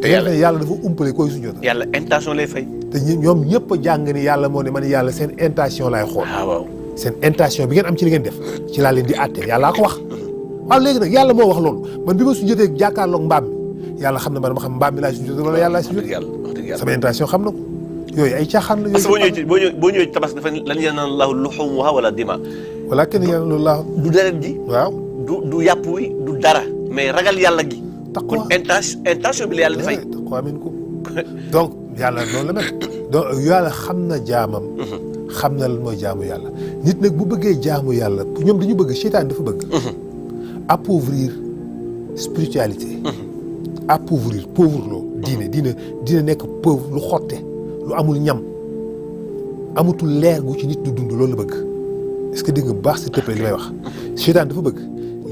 te yàlla dafa umpale koy sujjootal yàlla intention lay fay te ñoom ñëpp a jàng ni yàlla moo ne man yàlla seen intention laay xool waaw seen intention bi ngeen am ci li ngeen def ci laa leen di àtte yàllaa ko wax waaw léegi nag yàlla moo wax loolu man bi ma sujjotee jàkkaarloog mbaam mi yàlla xam ne man ma xam mbaam mi laay sujjotee wala yàlla laay sujjotee sama intention xam na ko yooyu ay caaxaan la. parce que boo ñëwee ci tabaski dafa lan yanaalu llaahu luhuumuhaa wala dimaa. walaakin yanaaluhu llaahu du deret ji. waaw du yàpp wi du dara. mais ragal yàlla gi. taqwa kon intention bi la yàlla dafay. taqwa minkum donc yàlla noonu la mel. donc yàlla xam na jaamam. xam na lan mooy jaamu yàlla. nit nag bu bëggee jaamu yàlla ñoom dañu bëgg seytaan dafa bëgg. appauvrir spiritualité. appauvrir pauvre loo. diine nekk pauvre lu xotte. lu amul ñam amatul leer gu ci nit du dund loolu la bëgg est-ce que dégg nga bu baax si tëppee li may wax seytaan dafa bëgg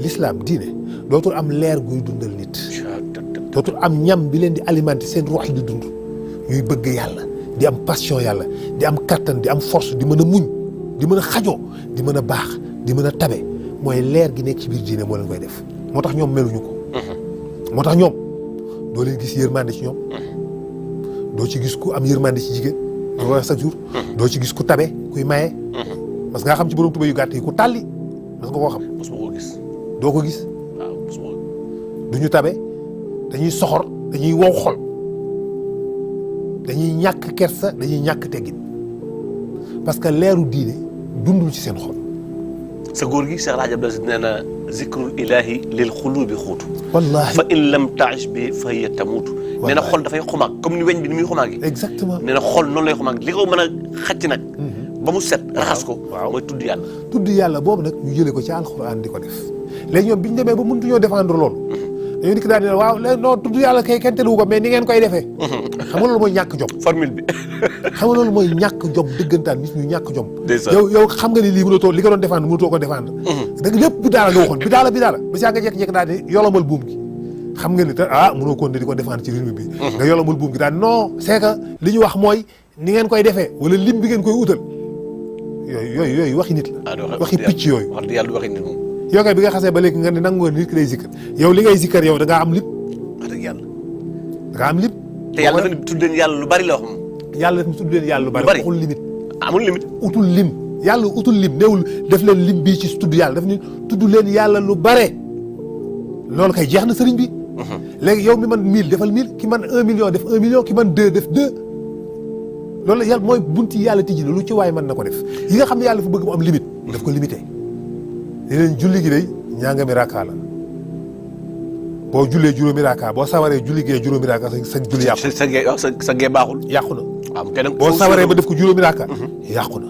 l'islam diine dootul am leer guy dundal nit dootul am ñam bi leen di alimenter seen ruux yi di dund ñuy bëgg yàlla di am passion yàlla di am kattan di am force di mën a muñ di mën a xajoo di mën a baax di mën a tabe mooy leer gi nekk ci biir diine moo leen koy def moo tax ñoom meluñu ko moo tax ñoom doo leen gis yërmande ci ñoom doo ci gis ku am yërmande ci jigéen. doo ko wax chaque jour. doo ci gis ku tabe kuy maye. parce que nga xam ci borom tuba yu gàtt yi ku tàlli parce que nga koo xam. mosuma koo gis. doo ko gis. waaw mosuma ko. du ñu tabe dañuy soxor dañuy wow xol dañuy ñàkk kersa dañuy ñàkk teggin parce que leeru diine dundul ci seen xol. sa góor gi Cheikh El Hadj Abdou Aziz nee na zikrul ilaahi lil xulubi xuutu. wallaahi fa in lam taish bi fa hiya tamuutu. nee na xol dafay xumaag comme ni weñ bi ni muy xumaagee. exactement nee na xol noonu lay xumaag li ko mën a xacc nag. ba mu set raxas ko. waaw mooy tudd yàlla. tudd yàlla boobu nag ñu jëlee ko ci alxuraan di ko def léegi ñoom bi ñu demee ba mëntuñoo défendre loolu. dañoo dikk daal di ne waaw léegi non tudd yàlla kay kenn teeluwu ko mais ni ngeen koy defee. xam nga loolu mooy ñàkk jom. formule bi. xam nga loolu mooy ñàkk jom dëggantaan nit ñu ñàkk jom. ndeysaan yow xam nga ni lii mënatoo li nga doon défendre mënatoo ko défendre. dëgg lépp bi daala nga waxoon bi daala ba saa nga jékki-jékki daal di yolomal buum gi xam nga ni te mënoo ko di ko défendre ci rythme bi. nga yolomal buum gi daal non c'est que li ñu wax mooy ni ngeen koy defee wala lim bi ngeen koy utal yooyu waxi nit la. waxi picc yooyu. wax dëgg yàlla du waxi nit moom. yow kay bi nga xasee ba léegi nga ne nangu nga nit ki lay zikkar yow li ngay zikkar yow da ngaa am lim. wax dëgg yàlla. da ngaa am lim. te yàlla dafa tudd leen yàlla lu bari la wax moom. yàlla dafa tudd leen yàlla lu bari. waxul limite. amul limite. utul lim yàlla utul lim néewul def leen lim bii ci tudd yàlla daf ni tudd leen yàlla lu bare loolu kay jeex na sëriñ bi. léegi yow mi man 1000 defal 1000 ki man 1 million def 1 million ki man 2 def 2 loolu la yàlla mooy bunti yàlla tijji na lu ci waay mën na ko def yi nga xam ne yàlla dafa bëgg mu am limite daf ko limité. li leen julli gi day ñaanga mi rakkaa la boo jullee juróomi raaka boo sawaree julli gee juróomi raaka sa julli yàqu sa gee waaw sa gee baaxul. yàqu na waaw te nag boo sawaree ba def ko juróomi raaka yàqu na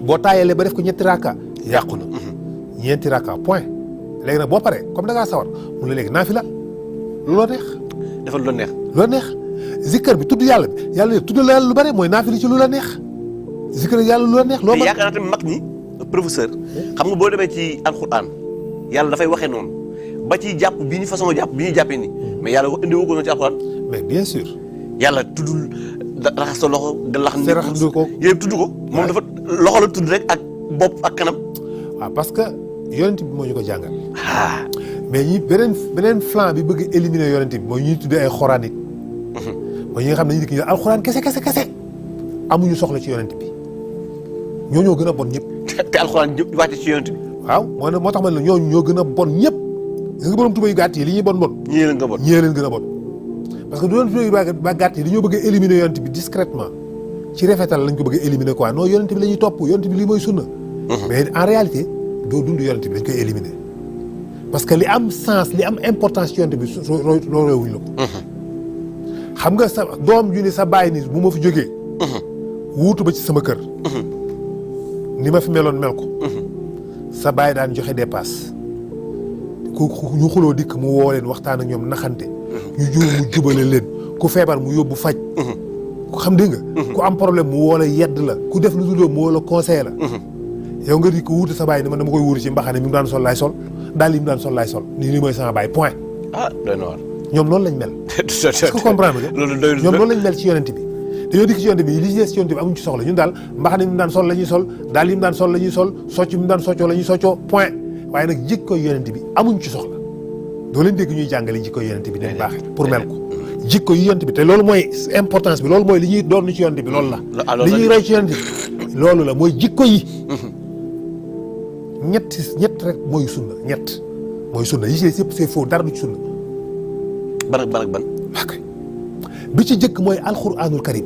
boo taayalee ba def ko ñetti raaka yàqu na ñeenti raaka point léegi nag boo paree comme da ngaa sawar mun la léegi naafila lu la neex defal lu neex. lu la neex zikkar bi tudd yàlla bi yàlla tudd la yàlla lu bare mooy naafila ci lu la neex zikkar yàlla lu la neex loo mais mën yaakaar naa tamit mag ñi professeur xam nga boo demee ci alxuraan yàlla dafay waxee noonu ba ci jàpp bi ñu façon jàpp bi ñuy jàppee nii mais yàlla indi woo ko noonu ci alxuraan mais bien sûr yàlla tuddul raxas sa loxo galax c'est raxas ko yéen tudd ko moom dafa loxo la tudd rek ak bopp ak kanam. waaw parce que yonent bi moo ñu ko jàngal ah mais ñi beneen flanc bi bëgg éliminer yonent bi mooy ñuy tuddee ay xoraan it mooy ñi nga xam ne ñu dikk ñu alxuraan kese amuñu soxla ci yonent bi ñoo gën a bon ñëpp te alxuraan wàcce ci yonent bi. waaw moo tax man la ñooñu ñoo gën a bon ñëpp gis nga borom tuba yu gàtt yi li ñuy bon ñii leen nga bon ñii leen gën a bon parce que du doon tuba yu ba gàtt yi dañoo bëgg a éliminer yonent bi discrètement ci rafetal lañ ko bëgg a éliminer quoi non yonent bi la ñuy topp yonent bi lii mooy sunna mais en réalité doo dund yonent bi dañ koy éliminer parce que li am sens li am importance ci yonent bi loolu wuñ la ko xam nga sa doom ju ni sa bàyyi ni bu ma fi jógee wuutu ba ci sama kër ni ma fi meloon mel ko sa bàyyi daan joxe dépasse ku ñu xuloo dikk mu woo leen waxtaan ak ñoom naxante ñu juum mu jubale leen ku feebar mu yóbbu faj ku xam dégg nga ku am problème mu woo la yedd la ku def lu dul mu woo la conseil la yow nga di ko wuute sa bàyyi ni man dama koy wuutu ci mbaxane mi mu daan sol laay sol daal yi mu daan sol laay sol nii mooy sama bàyyi point ah doy na waar ñoom noonu lañ mel est-ce que comprendre nga loolu doy ñoom noonu lañ mel ci yonent bi dañoo dikk ci yonent bi li ci des ci yonent bi amuñ ci soxla ñun daal mbaxane mi mu daan sol la ñuy sol daal yi mu daan sol la ñuy sol socc mi mu daan soccoo la ñuy soccoo point waaye nag jikkoy yonent bi amuñ ci soxla doo leen dégg ñuy jàngale jikkoy yonent bi dañ baaxee pour mel ko jikko yi yonent bi te loolu mooy importance bi loolu mooy li ñuy doon ci yonent bi loolu la li ñuy roy ci yonent bi loolu la mooy jikko yi ñett rek mooy sunna ñett mooy sunna yi ci yëpp c'est faux dara du ci sunna ban ak ban ok bi ci jëkk mooy alxuraanul karim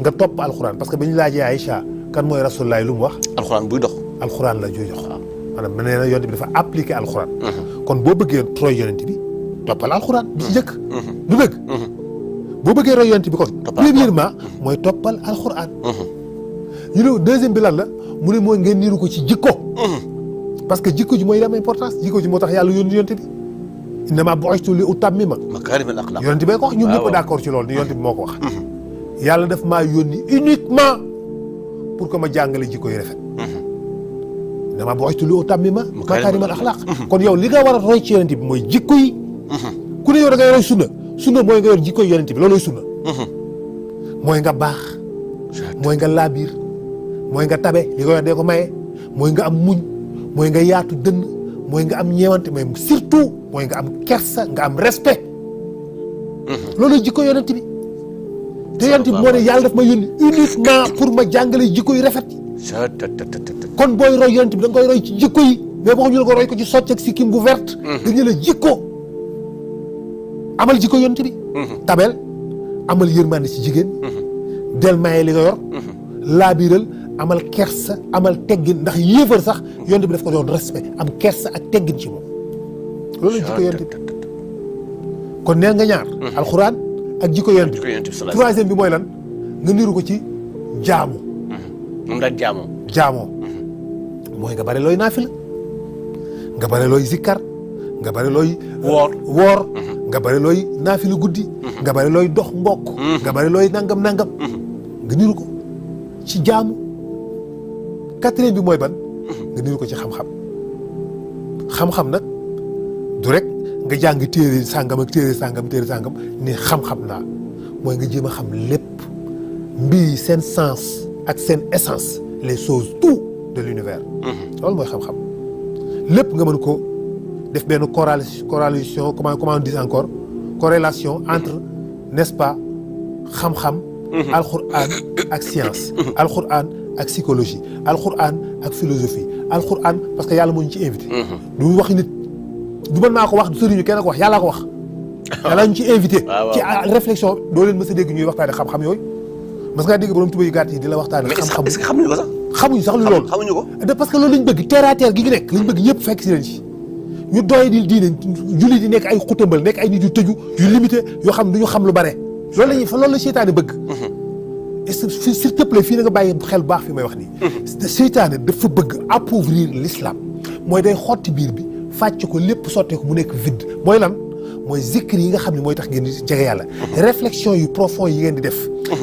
nga topp alxuraan parce que ba ñu laajee Aïcha kan mooy rasulullah lu mu wax alxuraan buy dox alxuraan la juy dox maanaam nee na yonent bi dafa appliqué alxuraan kon boo bëggee roy yonent bi toppal alxuraan bi ci jëkk du dëgg boo bëggee roy yonent bi kon premièrement mooy toppal alxuraan ñu ne deuxième bi lan la mu ne mooy ngeen niru ko ci jikko parce que jikko ji mooy am importance jikko ji moo tax yàlla yónni yonent bi innamaa bu'istu li utammima makaarimal axlaaq yonent bee ko wax ñun ñëpp d'accord ci loolu ni yonent bi moo ko wax yàlla daf maa yónni uniquement pour que ma jàngale jikko yi rafet innamaa bu'istu li utammima makaarimal axlaaq kon yow li nga war a roy ci yonent bi mooy jikko yi ku ne yow da ngay roy sunna mooy nga yor jikko yi yonent bi looloy sunna mooy nga baax mooy nga laabiir mooy nga tabe li nga yor dee ko maye mooy nga am muñ mooy nga yaatu dënn mooy nga am ñeewante mais surtout mooy nga am kersa nga am respect loolu jikko yonent bi te yonent bi moo ne yàlla daf ma yónni uniquement pour ma jàngale jikko yu rafet kon booy roy yonent bi da nga koy roy ci jikko yi mais boo xam ñu la ko roy ko ci socc ak sikkim bu verte dañu la jikko amal jikko yonent bi tabel amal yërmande ci jigéen del maye li nga yor laabiral amal kersa amal teggin ndax yéefar sax yonent bi daf ko doon respect am kersa ak teggin ci moom loolu la jikko yonent bi kon neen nga ñaar alxuraan ak jikko yonent bi troisième bi mooy lan nga niru ko ci jaamu moom daal jaamoo mooy nga bare looy naafila nga bare looy zikkar nga bare looy woor nga bare looy naafila guddi nga bare looy dox mbokk nga bare looy nangam nga niru ko ci jaamu quatrième bi mooy ban nga niru ko ci xam-xam nag du rek nga jàng téere sàngam ak téere sàngam ni xam-xam naa mooy nga jéem a xam lépp mbir seen sens ak seen essence les choses tout de l'univers loolu mooy xam-xam lépp nga mën ko def benn corrélation comment on dit encore corrélation entre n'est-ce pas xam-xam alxuraan ak science alxuraan ak psychologie alxuraan ak philosophie alxuraan parce que yàlla moo ñu ci invité du waxi nit du mën maa ko wax du sëriñu kenn ko wax yàllaa ko wax yàlla ñu ci invité ci réflexion doo leen mës a dégg ñuy waxtaane xam-xam yooyu mas ngaa dégg borom tuba yu gàtt yi di la waxtaane xam-xam est-ce que xamuñu ko sax xamuñu sax lu loolu xamuñu ko parce que loolu lañ bëgg terre à terre gi nekk lañ bëgg ñëpp fekk si leen ci ñu doy di diine jullit yi nekk ay xutambal nekk ay nit yu tëju yu limité yoo xam du ñu xam lu bare loolu la seytaane bëgg s'il te plaît fii na nga bàyyi xel baax fi may wax nii seytaane dafa bëgg appauvrir l'islam mooy day xotti biir bi fàcc ko lépp sottee ko mu nekk vide mooy lan mooy zikr yi nga xam ne mooy tax ngeen di jege yàlla réflexion yu profond yi ngeen di def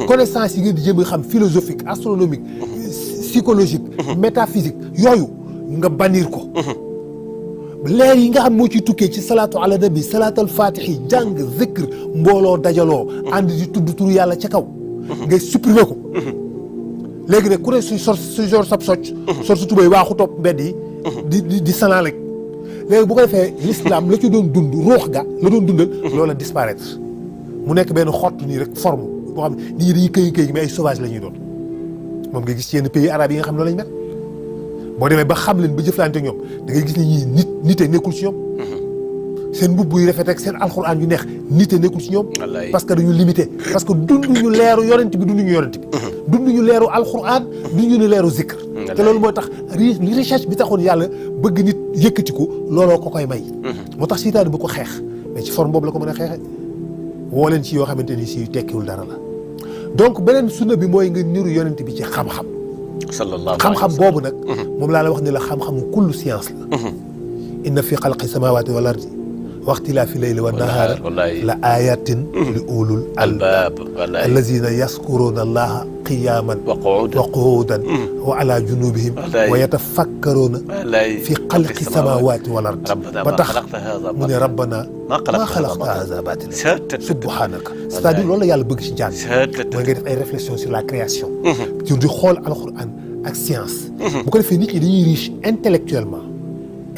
connaissance yi ngeen di jéem a xam philosophique astronomique psychologique métaphysique yooyu nga bannir ko leer yi nga xam moo ciy tukkee ci salaatu ala nabi salaatul fatihi jàng zikr mbooloo dajaloo ànd di tudd turu yàlla ca kaw ngay supprimer ko léegi nag ku ne su jor sab socc sor su tubéy waaxu topp mbedd yi di sanaa rek léegi bu ko defee l'islam la ci doon dund ruux ga la doon dundal loola disparaître mu nekk benn xott nii rek forme boo xam ne nit ñi dañuy këyi mais ay sauvage la ñuy doon moom nga gis ci yenn pays arabes yi nga xam ne loolu lañ mel boo demee ba xam leen ba jëflante ñoom da ngay gis ne ñii nite nekkul ci ñoom seen mbubb yu rafet ak seen alxuraan yu neex nite nekkul ci ñoom parce que dañu limité parce que dunduñu leeru yonent bi dunduñu yonent bi dunduñu leeru alxuraan dunduñu leeru zikr te loolu mooy tax recherche bi taxoon yàlla bëgg nit yëkkati ko looloo ko koy may moo tax seytaane bu ko xeex mais ci forme boobu la ko mën a xeexe woo leen ci yoo xamante ni si tekkiwul dara la donc beneen sunna bi mooy nga niru yonent bi ci xam-xam xam-xam boobu nag moom laa la wax ne la xam-xamu kullu science la inna fi xalqi samawati wal ardi wa ixtilaafi layli wa nahaar la ayatin li ulul albaab allazina yaskuruna allaha qiyaman wa qu'udan wa ala junubihim wa yatafakkaruna fi xalqi samawati wal ardi ba tax mu ne rabbana maa xalaqta haza batila subhanaka c'est-à-dire loolu la yàlla bëgg ci jàng mooy ngay def ay réflexion sur la création di xool alquran ak science bu ko defee nit ñi dañuy riche intellectuellement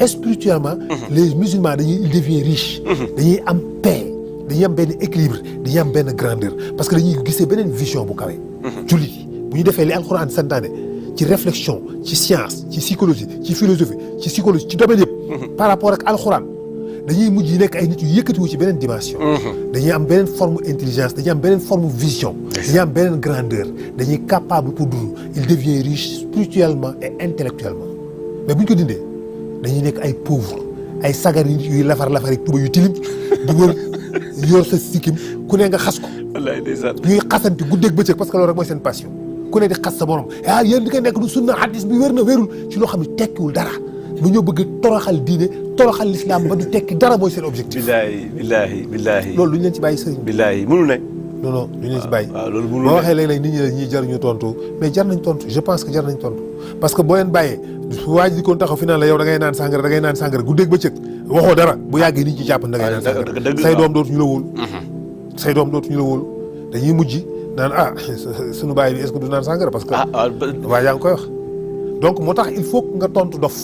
spirituellement les musulmans dañuy devenir riche dañuy am paix dañuy am benn équilibre dañuy am benn grandeur parce que dañuy gisee beneen vision bu kawe jullit yi bu ñu defee li alxuraan santaane ci réflexion ci science ci psychologie ci philosophie ci psychologie ci domaine yëpp par rapport ak alxuraan dañuy mujj nekk ay nit yu yëkkatiwu ci beneen dimension dañuy am beneen forme intelligence dañuy am beneen forme vision dañuy am beneen grandeur dañuy capable pour dund il devient riche spirituellement et intellectuellement mais bu ñu ko dindee dañuy nekk ay pauvre ay sagar yuy lafar-lafar ak tuba yu tilim di wër yor sa sikkim ku ne nga xas ko wallaay ndeysaan ñuy xasante guddeeg bëccëg parce que loolu rek mooy seen passion ku ne di xas sa morom yéen di koy nekk du sunna hadis bi wér na wérul ci loo xam ne tekkiwul dara lu ñoo bëgg toroxal diine toroxal l'islam ba du tekki dara mooy seen objectif billaahi loolu duñu leen ci bàyyi sëriñ billaahi mënul ne non duñu leen ci bàyyi loolu mënul boo waxee léeg-léeg nit ñi la ñuy jar ñu tontu mais jar nañ tontu je pense que jar nañ tontu parce que boo leen bàyyee waa ji di koon taxaw fi naan la yow da ngay naan sàngara guddeeg bëccëg waxoo dara bu yàggee nit ñi jàpp da ngay naan sàngara say doom dootuñu la wóolu say doom dootuñu la wóolu dañuy mujj naan suñu bàyyi bi est-ce que du naan sàngara parce que waa yaa ngi koy wax donc moo tax il faut que nga tontu dof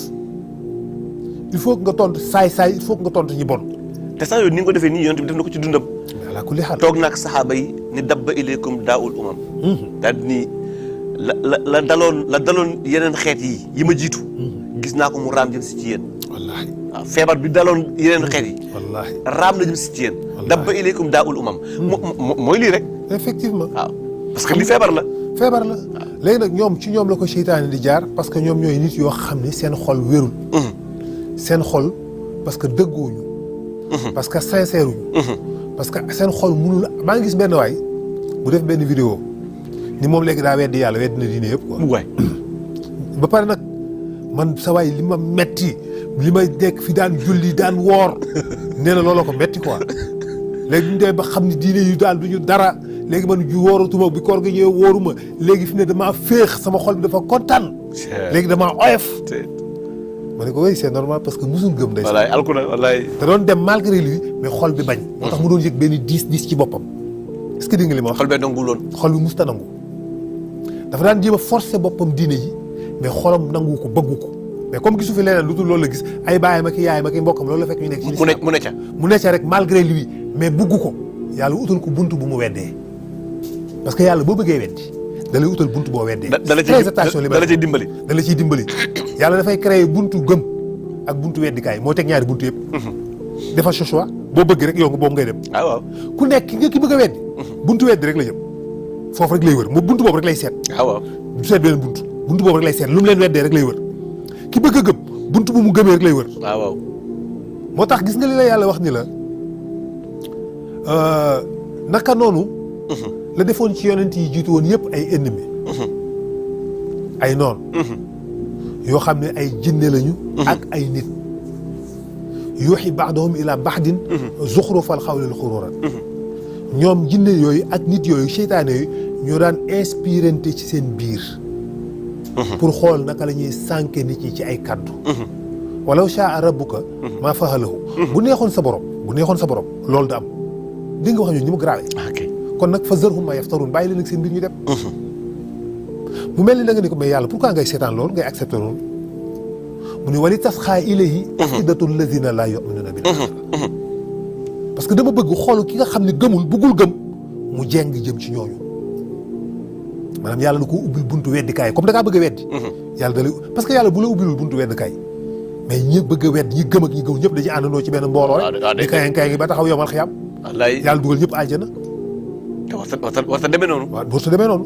il faut que nga tontu saay-saay il faut que nga tontu ñi bon te sax yow ni nga ko defee nii yonent bi def na ko ci dundam ala kulli xaal toog naag saxaaba yi ni dabba ilaykum daa'ul umam daal ni la daloon yeneen xeet yi ma jiitu gis naa ko mu raam jëm si ci yéen wallaahi waaw feebar bi daloon yeneen xeet yi wallaahi raam na jëm si ci yéen dabba ilaykum daa'ul umam mooy lii rek effectivement waaw parce que li feebar la léegi nag ñoom ci ñoom la ko seytaane di jaar parce que ñoom ñooy nit yoo xam ne seen xol wérul seen xol parce que dëgguwuñu parce que sincère wuñu parce que seen xol mënul maa ngi gis benn waay bu def benn vidéo ni moom léegi daa weddi yàlla weddi na diine yëpp quoi waay ba pare nag man sa waay li ma metti li may nekk fi daan julli daan woor nee na looloo ko metti quoi léegi ñu dee ba xam ne diine yu daal du ñu dara léegi man ju wóoratuma bi koor gi ñëwee wóoruma léegi fi ne damaa féex sama xol bi dafa kontaan léegi damaa oyof ma ne ko oui c'est normal parce que musul gëm day wallaay alkuna wallaay da doon dem malgré lui mais xol bi bañ moo tax mu doon yëg benn diis ci boppam est-ce que di nga li ma wax xol bee nanguloon xol bi musta nangu dafa daan jéem a forcer boppam diine yi mais xolam nangu ko bëggu ko mais comme gisu fi leneen lu dul loolu la gis ay baayam ak yaayam ak mbokkam loolu la fekk ñu nekk ci mu ne ca rek malgré lui mais bëggu ko yàlla utal ko buntu bu mu weddee parce que yàlla boo bëggee weddi da lay utal buntu boo weddee très attention li da la ciy dimbali yàlla dafay créer buntu gëm ak buntu weddikaay moo teg ñaari buntu yëpp defal sa choix boo bëgg rek yow nga boobu ngay dem waaw ku nekk ki bëgg a weddi buntu weddi rek la jëm foofu rek lay wër moom buntu boobu rek lay seet waaw du seet beneen buntu boobu rek lay seet lu mu leen weddee rek lay wër ki bëgg a gëm buntu bu mu gëmee rek lay wër waaw moo tax gis nga li la yàlla wax ni la naka noonu la defoon ci yonent yi jiitu woon yëpp ay ennemi ay noon yoo xam ne ay jinne lañu ak ay nit yuuxi ba'duhum ila ba'din zuxrufal xawlil xururan ñoom jinne yooyu ak nit yooyu seytaane yooyu ñoo daan inspirante ci seen biir pour xool naka la ñuy sànke nit ñi ci ay kaddu walaw shaa rabbuka maa fahalahu bu neexoon sa borom loolu da am dégg nga wax ñooñu ni mu grave kon nag fa zarhum maa yaftarun bàyyi leen ak seen mbir ñu dem mu mel ni da nga ni ko mais yàlla pourquoi ngay seetaan loolu ngay accepté loolu mu ne wali tasxaa ilayhi afidatu alladina laa yuminuna bil axira parce que dama bëgg xool ki nga xam ne gëmul bëggul gëm mu jeng jëm ci ñooñu maanaam yàlla da ko ubbil buntu weddikaay comme da ngaa bëgg a weddi yàlla da lay parce que yàlla bu la ubbilul buntu weddikaay mais ñi bëgg a wedd ñi gëm ak ñi gëm ñëpp dañuy àndandoo ci benn mbooloo rek di kay ngi ba taxaw yomal xiyam yàlla dugal ñëpp àjjana warta demee noonu waaw warta demee noonu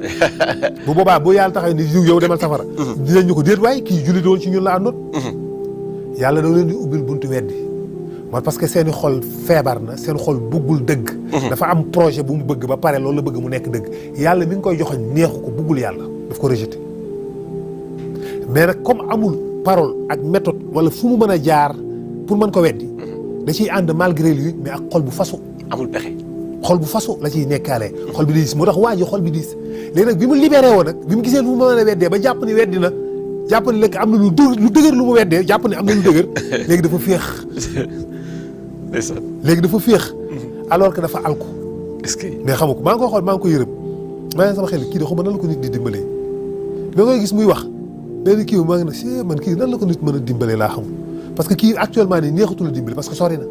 bu boobaa bu yàlla taxaw ni yow demal safara dinañ ñu ko déet waaye kii jullit woon ci ñun la àndoon yàlla da leen di ubbil buntu weddi mooy parce que seeni xol feebar na seen xol bëggul dëgg dafa am projet bu mu bëgg ba pare loolu la bëgg mu nekk dëgg yàlla mi ngi koy joxe neexu ko bëggul yàlla daf ko rejeté mais nag comme amul parole ak méthode wala fu mu mën a jaar pour mën ko weddi da ciy ànd malgré lui mais ak xol bu fasu amul pexe xol bu fasu la ciy nekkaale xol bi diis moo tax waa ji xol bi diis léegi nag bi mu libéré woon nag bi mu gisee lu mu mën a weddee ba jàpp ni weddi na jàpp ni léegi am na lu dëgër lu mu weddee jàpp ni am na lu dëgër léegi dafa féex léegi dafa féex alors que dafa alku est-ce que mais xamu ko maa ngi koy xool maa ngi koy yërëm maa ngi sama xel kii de xaw ma nan la ko nit di dimbalee da ngay gis muy wax léegi kii maa ngi ne si man kii nan la ko nit mën a dimbalee laa xamul parce que kii actuellement nii neexatul a dimbale parce que sori na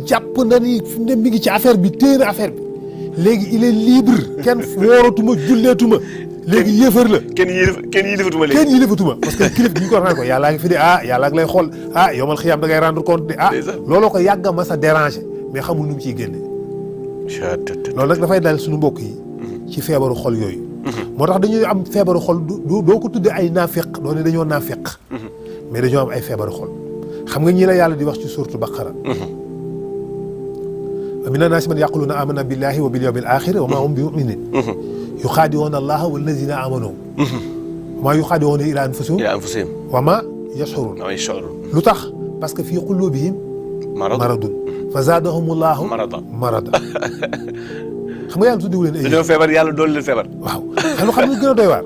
jàpp na ni fi mu ne mi ngi ci affaire bi téye na affaire bi léegi il est libre kenn wooratuma julleetuma léegi yëfër la kenn yilifatuma léegi kenn yilifatuma parce que kilif bi ñu ko wax naan ko yàllaa ngi fi de yàllaa ngi lay xool yomal xiyaam da ngay rendre compte de looloo ko yàgg ma sa déranger mais xamul nu mu ciy génne loolu nag dafay dal suñu mbokk yi ci feebaru xol yooyu moo tax dañuy am feebaru xol doo ko tuddee ay naafiq doo ne dañoo naafiq mais dañoo am ay feebaru xol xam nga ñii la yàlla di wax ci suuratu Baqara mina naasi man yaquluuna amanna billahi wa bil yawmil aaxir wa maa hum bi muminin yuxaadi'uuna allaha wallazina amanu wa maa yuxaadi'uuna illaa anfusahum wa maa yash'uruun lu tax parce que fii quluubihim maradun fa zaadahum llahu marada xam nga yàlla tuddiwu leen ay dañoo feebar yàlla dool leen feebar waaw xam nga gën a doy waar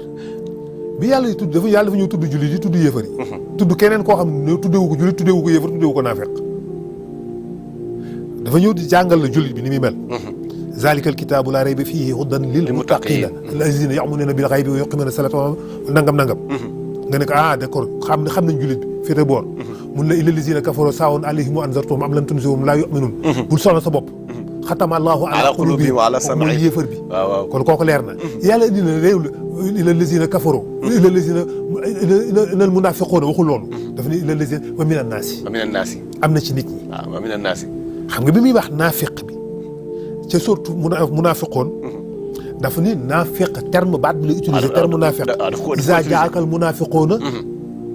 bi yàlla tudd dafa ñëw tudd jullit yi tudd yéefar yi tudd keneen koo xam ne tuddewu ko jullit tuddewu ko yéefar tuddewu ko naafeq dafa ñëw di jàngal la jullit bi ni muy mel zalikal kitaabu laa rayba fiihi hudan lil muttaqiina allazina ya'munuuna bil ghaybi wa yuqiimuuna salaata nangam nga ne ko d'accord xam nañ jullit bi féete boor mun la illa allazina kafaroo saawun alayhim anzartahum am lam tunzirhum laa yu'minuun bul sonal sa bopp xatama allahu ala qulubihim wa ala sam'ihim mooy yéefar bi kon kooku leer na yàlla indi na réew illa allazina kafaroo illa allazina innal munaafiquuna waxul loolu dafa ne illa allazina wa mina naasi am na ci nit ñi wa mina naasi xam nga bi muy wax naafiq bi ca surtout munaafiqoon dafa ni naafiq terme baat bi la utiliser terme naafiq iza jaakal munaafiquuna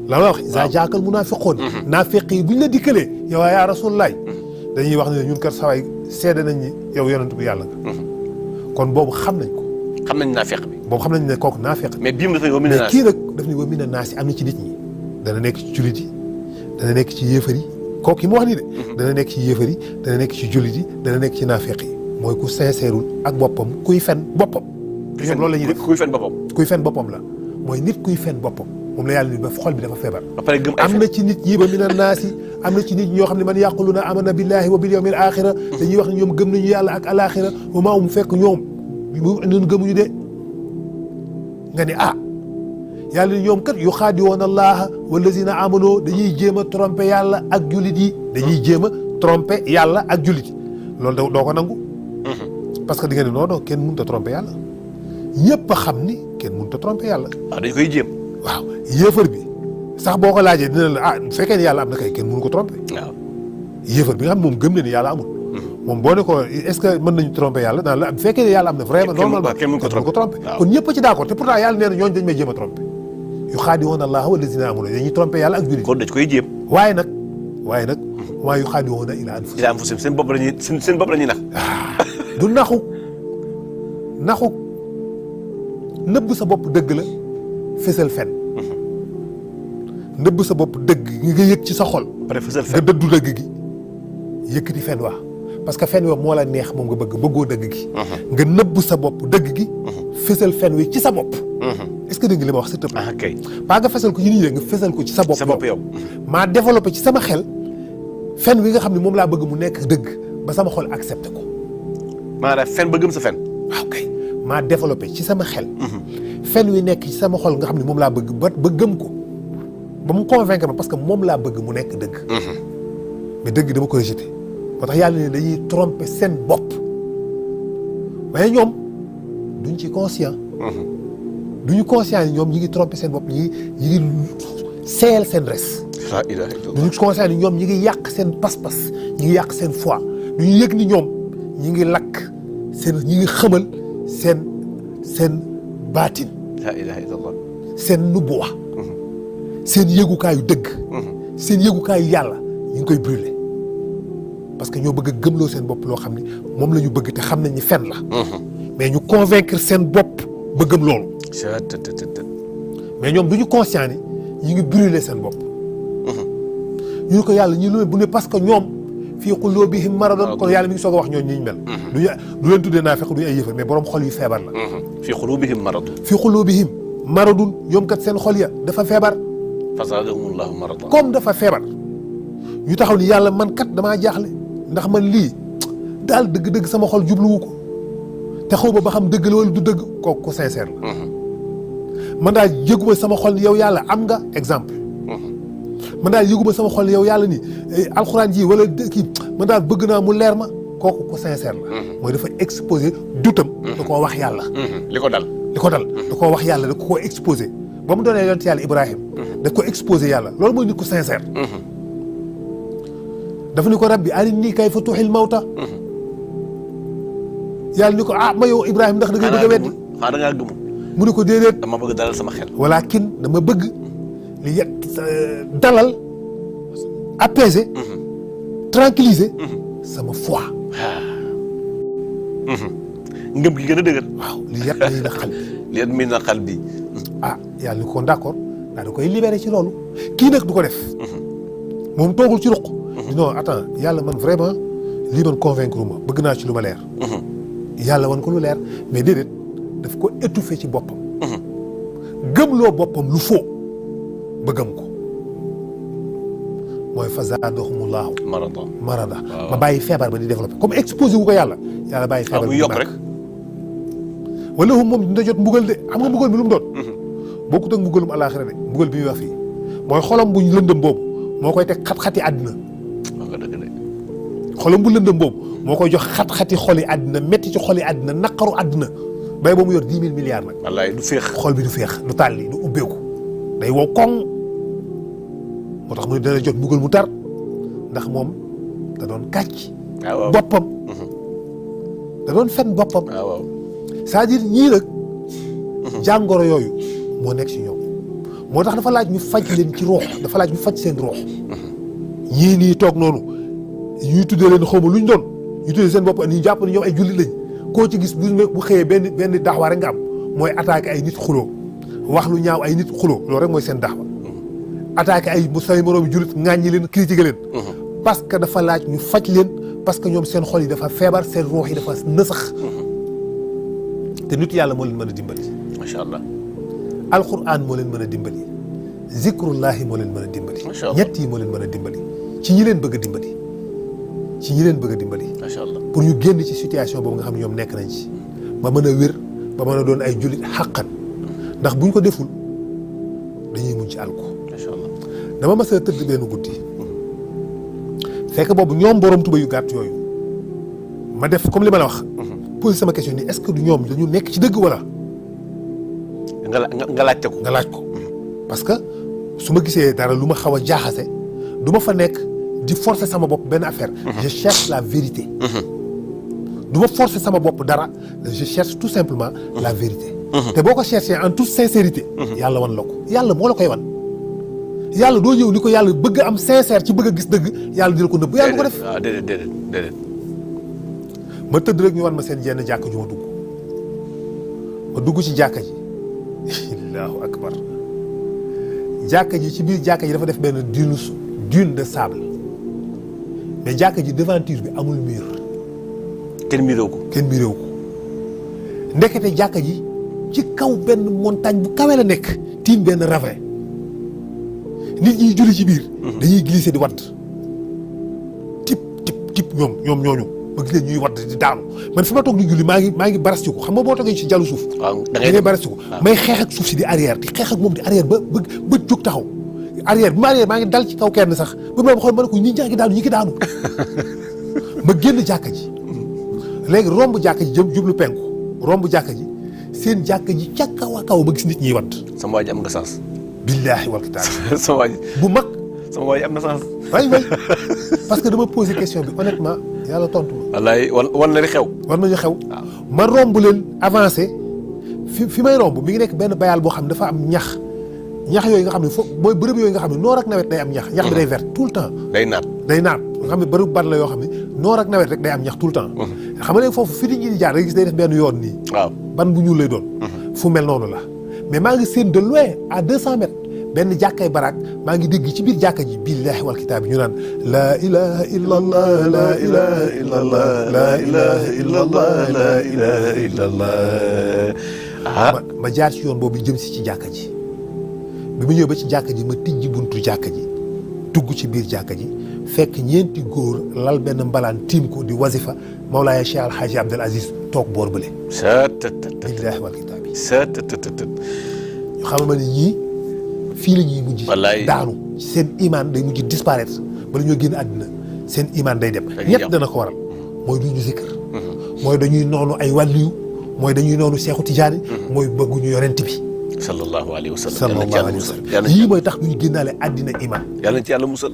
la wax iza jaakal munaafiquuna naafiq yi buñ la dikkalee yow yaa rasulullaay dañuy wax ne ñun kat sawaay seede nañ ni yow yonent bu yàlla nga kon boobu xam nañ ko xam nañ naafiq bi boobu xam nañ ne kooku naafiq mais bii mu dafa wa mina naasi kii nag daf ni wa mina naasi am na ci nit ñi dana nekk ci jullit yi dana nekk ci yéefar yi kooku yi mu wax nii de dana nekk ci yéefar yi dana nekk ci jullit yi dana nekk ci naafeq yi mooy ku sincèreul ak boppam kuy fen boppam ñoom loolu la ñuy def kuy fen boppam la mooy nit kuy fen boppam moom la yàlla nit ba xol bi dafa feebar am na ci nit ñi ba mina naasi am na ci nit ñoo xam ne man yaquluna amanna billahi wa bil yawmil axira dañuy wax ne ñoom gëm nañu yàlla ak alaxira wa maa hum fekk ñoom ñun gëmuñu de nga ne yàlla ñoom kat yuxaadi'uuna allaha wallazina amanu dañuy jéem a tromper yàlla ak jullit yi dañuy jéem a tromper yàlla ak jullit yi loolu doo ko nangu parce que di nga ne non kenn mënut a tromper yàlla ñëpp a xam ni kenn mënut a tromper yàlla dañ koy jéem waaw yéefar bi sax boo ko laajee dina la bu fekkee ne yàlla am na kay kenn mënu ko tromper yéefar bi nga xam moom gëm na ni yàlla amul moom boo ne ko est-ce que mën nañu tromper yàlla naan la bu fekkee ne yàlla am na vraiment normalement kenn mënu ko tromper kon ñëpp a ci d'accord te pourtant yàlla nee na ñooñu dañ may jéem a tromper yuxaadi'uuna allaha wallazina aamanu dañuy tromper yàlla ak jullit kon dañ koy jéem waaye nag waaye nag maa yuxaadi'uuna illaa anfusahum. ila anfusihim seen bopp la ñuy nax. du naxu nëbb sa bopp dëgg la fësal fen. nëbb sa bopp dëgg nga yëg ci sa xol. pare fësal fen nga dëddu dëgg gi yëkkati fen waa parce que fen wi moo la neex moom nga bëggoo dëgg gi. nga nëbb sa bopp dëgg gi. fësal fen wi ci sa bopp. est-ce que dégg nga li ma wax sa tëb. kay pas nga fësal ko ci nit ñi nga fësal ko ci sa bopp. sa bopp yow. maa développé ci sama xel fen wi nga xam ne moom laa bëgg mu nekk dëgg ba sama xol accepté ko. maanaam fen ba gëm sa fen. waaw kay maa développé ci sama xel. fen wi nekk ci sama xol nga xam ne moom laa bëgg ba gëm ko ba mu convaincre ma parce que moom laa bëgg mu nekk dëgg. mais dëgg dama ko rejeté. moo tax yàlla ne dañuy tromper seen bopp mais ñoom duñ ci conscient. duñu conscient ni ñoom ñi ngi tromper seen bopp ñi ngi seeyal seen res. la ilaha illallah. duñu conscient ni ñoom ñi ngi yàq seen pas-pas ñi ngi yàq seen foi duñu yëg ni ñoom ñi ngi lakk ñi ngi xamal seen baatin. la ilaha illallah. seen nubuwa. seen yëgukaayu dëgg. seen yëgukaayu yàlla ñu ngi koy brûler parce que ñoo bëgg a gëmloo seen bopp loo xam ni moom la ñu bëgg te xam nañ ni fen la. mais ñu convaincre seen bopp ba gëm loolu. mais ñoom du ñu conscient ni ñu ngi brûler seen bopp. ñu ne ko yàlla ñu lu bu ne parce que ñoom fii quluubihim maradun kon yàlla mi ngi soog a wax ñooñu ñu mel. du leen tuddee naa fekk du ñu ay yëfar mais borom xol yu feebar la. fii quluubihim maradun. fii quluubihim maradun ñoom kat seen xol ya dafa feebar. fazaadahumullaahu maradan. comme dafa feebar ñu taxaw ni yàlla man kat damaa jaaxle ndax man lii daal dëgg-dëgg sama xol jubluwu ko te xaw ba xam dëgg la wala du dëgg kooku ko sincère la. man daal yëguma sama xol yow yàlla am nga exemple. man daal yëguma sama xol yow yàlla ni alxuraan ji wala kii man daal bëgg naa mu leer ma kooku ko sincère la. mooy dafa exposé dutam. da koo wax yàlla. li ko dal da koo wax yàlla da ko exposé ba mu doonee yonent yàlla Ibrahim. da ko exposé yàlla loolu mooy nit ku sincère. dafa ni ko rabbi arinii kayfa tuhyil mawta. yàlla ni ko ma yow Ibrahim ndax da ngay bëgg a weddi. xanaa da ngaa gëmul. mu ne ko déedéet. dama bëgg dalal sama xel. walakin dama bëgg li dalal apaiser. tranquilliser sama foi. ngëm gi gën a dëgër. waaw li yatma'inna qalbi. li yatma'inna qalbi. yàlla ni ko kon d'accord daa da koy libéré ci loolu. kii nag du ko def. moom toogul ci ruq. non attends yàlla man vraiment lii man convaincre ma bëgg naa ci lu ma leer. yàlla wan ko lu leer mais déedéet daf ko étouffé ci boppam. gëmloo boppam lu faux ba gëm ko mooy fa zaadahumullaahu marada ma bàyyi feebar ba di développé comme exposé wu ko yàlla bàyyi feebar muy yokk rek. wala moom dina jot mbugal de xam nga mbugal bi lu mu doon. bokkut ak mbugalum àllaaxira de mbugal bi muy wax fii mooy xolam bu lëndëm boobu moo koy teg xat-xati àddina. xolam bu lëndëm boobu moo koy jox xat-xati xoli àddina métti ci xoli àddina naqaru àddina bay ba mu yor 10 000 milliards nag. wallaay du féex. xol bi du féex du tàlli du ubbeeku day wow koŋ moo tax mu ne dana jot mbugal mu tar ndax moom da doon kàcc. boppam. da doon fen boppam. c'est-à-dire ñii nag. jàngoro yooyu moo nekk ci ñoom moo tax dafa laaj ñu faj leen ci ruux dafa laaj ñu faj seen ruux. ñii nii toog noonu ñuy tuddee leen xaw ma luñ doon ñu tuddee seen bopp ñu jàpp ne ñoom ay jullit lañ koo ci gis bu xëyee benn daxwa rek nga am mooy attaqué ay nit xuloo wax lu ñaaw ay nit xuloo loolu rek mooy seen daxwa. attaqué ay say moroomi jullit ŋàññi leen critiqué leen. parce que dafa laaj ñu faj leen parce que ñoom seen xol yi dafa feebar seen ruux yi dafa nësax. te nit yàlla moo leen mën a dimbali. macha allah. alquran moo leen mën a dimbali. zikrullahi moo leen mën a dimbali. macha allah ñett yi moo leen mën a dimbali. ci ñi leen bëgg a dimbali. ci ñi leen bëgg a dimbali. macha allah pour ñu génn ci situation boobu nga xam ne ñoom nekk nañ ci. ba mën a wér ba mën a doon ay jullit xàqan ndax buñ ko deful dañuy muñ ci alko. macha allah dama mas a tëdd benn guddi. fekk boobu ñoom borom tuba yu gàtt yooyu ma def comme li ma la wax. posé sama question ni est-ce que du ñoom dañu nekk ci dëgg wala. nga laajte ko. nga laaj ko parce que su ma gisee dara lu ma xaw a jaaxase du ma fa nekk di forcer sama bopp benn affaire. je cherche la vérité. du ma forcer sama bopp dara je cherche tout simplement la vérité. te boo ko chercher en toute sincérité. yàlla wan la ko yàlla moo la koy wan. yàlla doo ñëw ni ko yàlla bëgg am sincère ci bëgg a gis dëgg yàlla dina ko nëbb yàlla du ko def. waaw déedéet. ma tëdd rek ñu wan ma seen jenn jàkk ju ma dugg ci jàkka ji allahu akbar jàkka ji ci biir jàkka ji dafa def benn dune de sable mais jàkka ji devanture bi amul mur. kenn miirew ko. ndekete jàkka ji ci kaw benn montagne bu kawe la nekk tiim benn ravin nit ñi julli ci biir. dañuy glisser di wadd tip ñoom ñooñu ma gis leen ñuy wadd di daanu man fi ma toog di julli maa ngi barastiku xam nga boo toogee ci jàllu suuf. waaw da ngay barastiku may xeex ak suuf si di arrière di xeex ak moom di arrière ba jóg taxaw arrière bi ma arrière maa ngi dal ci kaw kenn sax ba ma xool ma ne ko ñi ngi daanu ñi ngi daanu ma génn jàkka ji léegi romb jàkka ji jublu penku romb jàkka ji seen jàkka ji ca kaw a kaw ba gis nit ñiy wadd. sama waa ji am nga sens. billaahi wal kitaab. sama waa ji bu mag. sama waa ji am na sens. way parce que dama posé question bi honnêtement yàlla tontu ma. wallaay wan na li xew. war nañu xew. ma romb leen avancé fi may romb mi ngi nekk benn bayal boo xam ne dafa am ñax yooyu nga xam ne mooy bërëb yooyu nga xam ne noor ak nawet day am ñax bi day vert tout le temps. day naat nga xam ne bërëb ban la yoo xam ne noor ak nawet rek day am ñax tout le temps. xam nga léegi foofu fi nit ñi di jaar day gis day def benn yoon nii. waaw ban bu ñuul lay doon. fu mel noonu la mais maa ngi seen de loin à 200 mètres benn jàkkay baraak maa ngi dégg ci biir jàkka ji billaahi wal kitaab ñu naan laa ilaha illallah laa ilaha illallah laa ilaha illallah laa ilaha illallah. ma jaar ci yoon boobu jëm si ci jàkka ji bi mu ñëw ba ci jàkka ji ma tijji buntu jàkka ji dugg ci biir jàkka ji fekk ñeenti góor lal benn mbalaan tiim ko di wasifa Mawlaaya Cheikh Alhaaji Abdul Aziz toog boor bële. billaahi wal kitaab ñu xamal ma ne ñii fii la ñuy mujj. wallaay daanu seen imaan day mujj disparaître bala ñoo génn àddina seen imaan day dem. ñett dana ko waral mooy du ñu zikkër. mooy dañuy noonu ay wàlliyu mooy dañuy noonu Seexu Tijaani. mooy bëgguñu yonent bi. sallallahu alayhi wa sallam. yii mooy tax du ñu génnaale àddina imaan. yàlla na ci yàlla musal.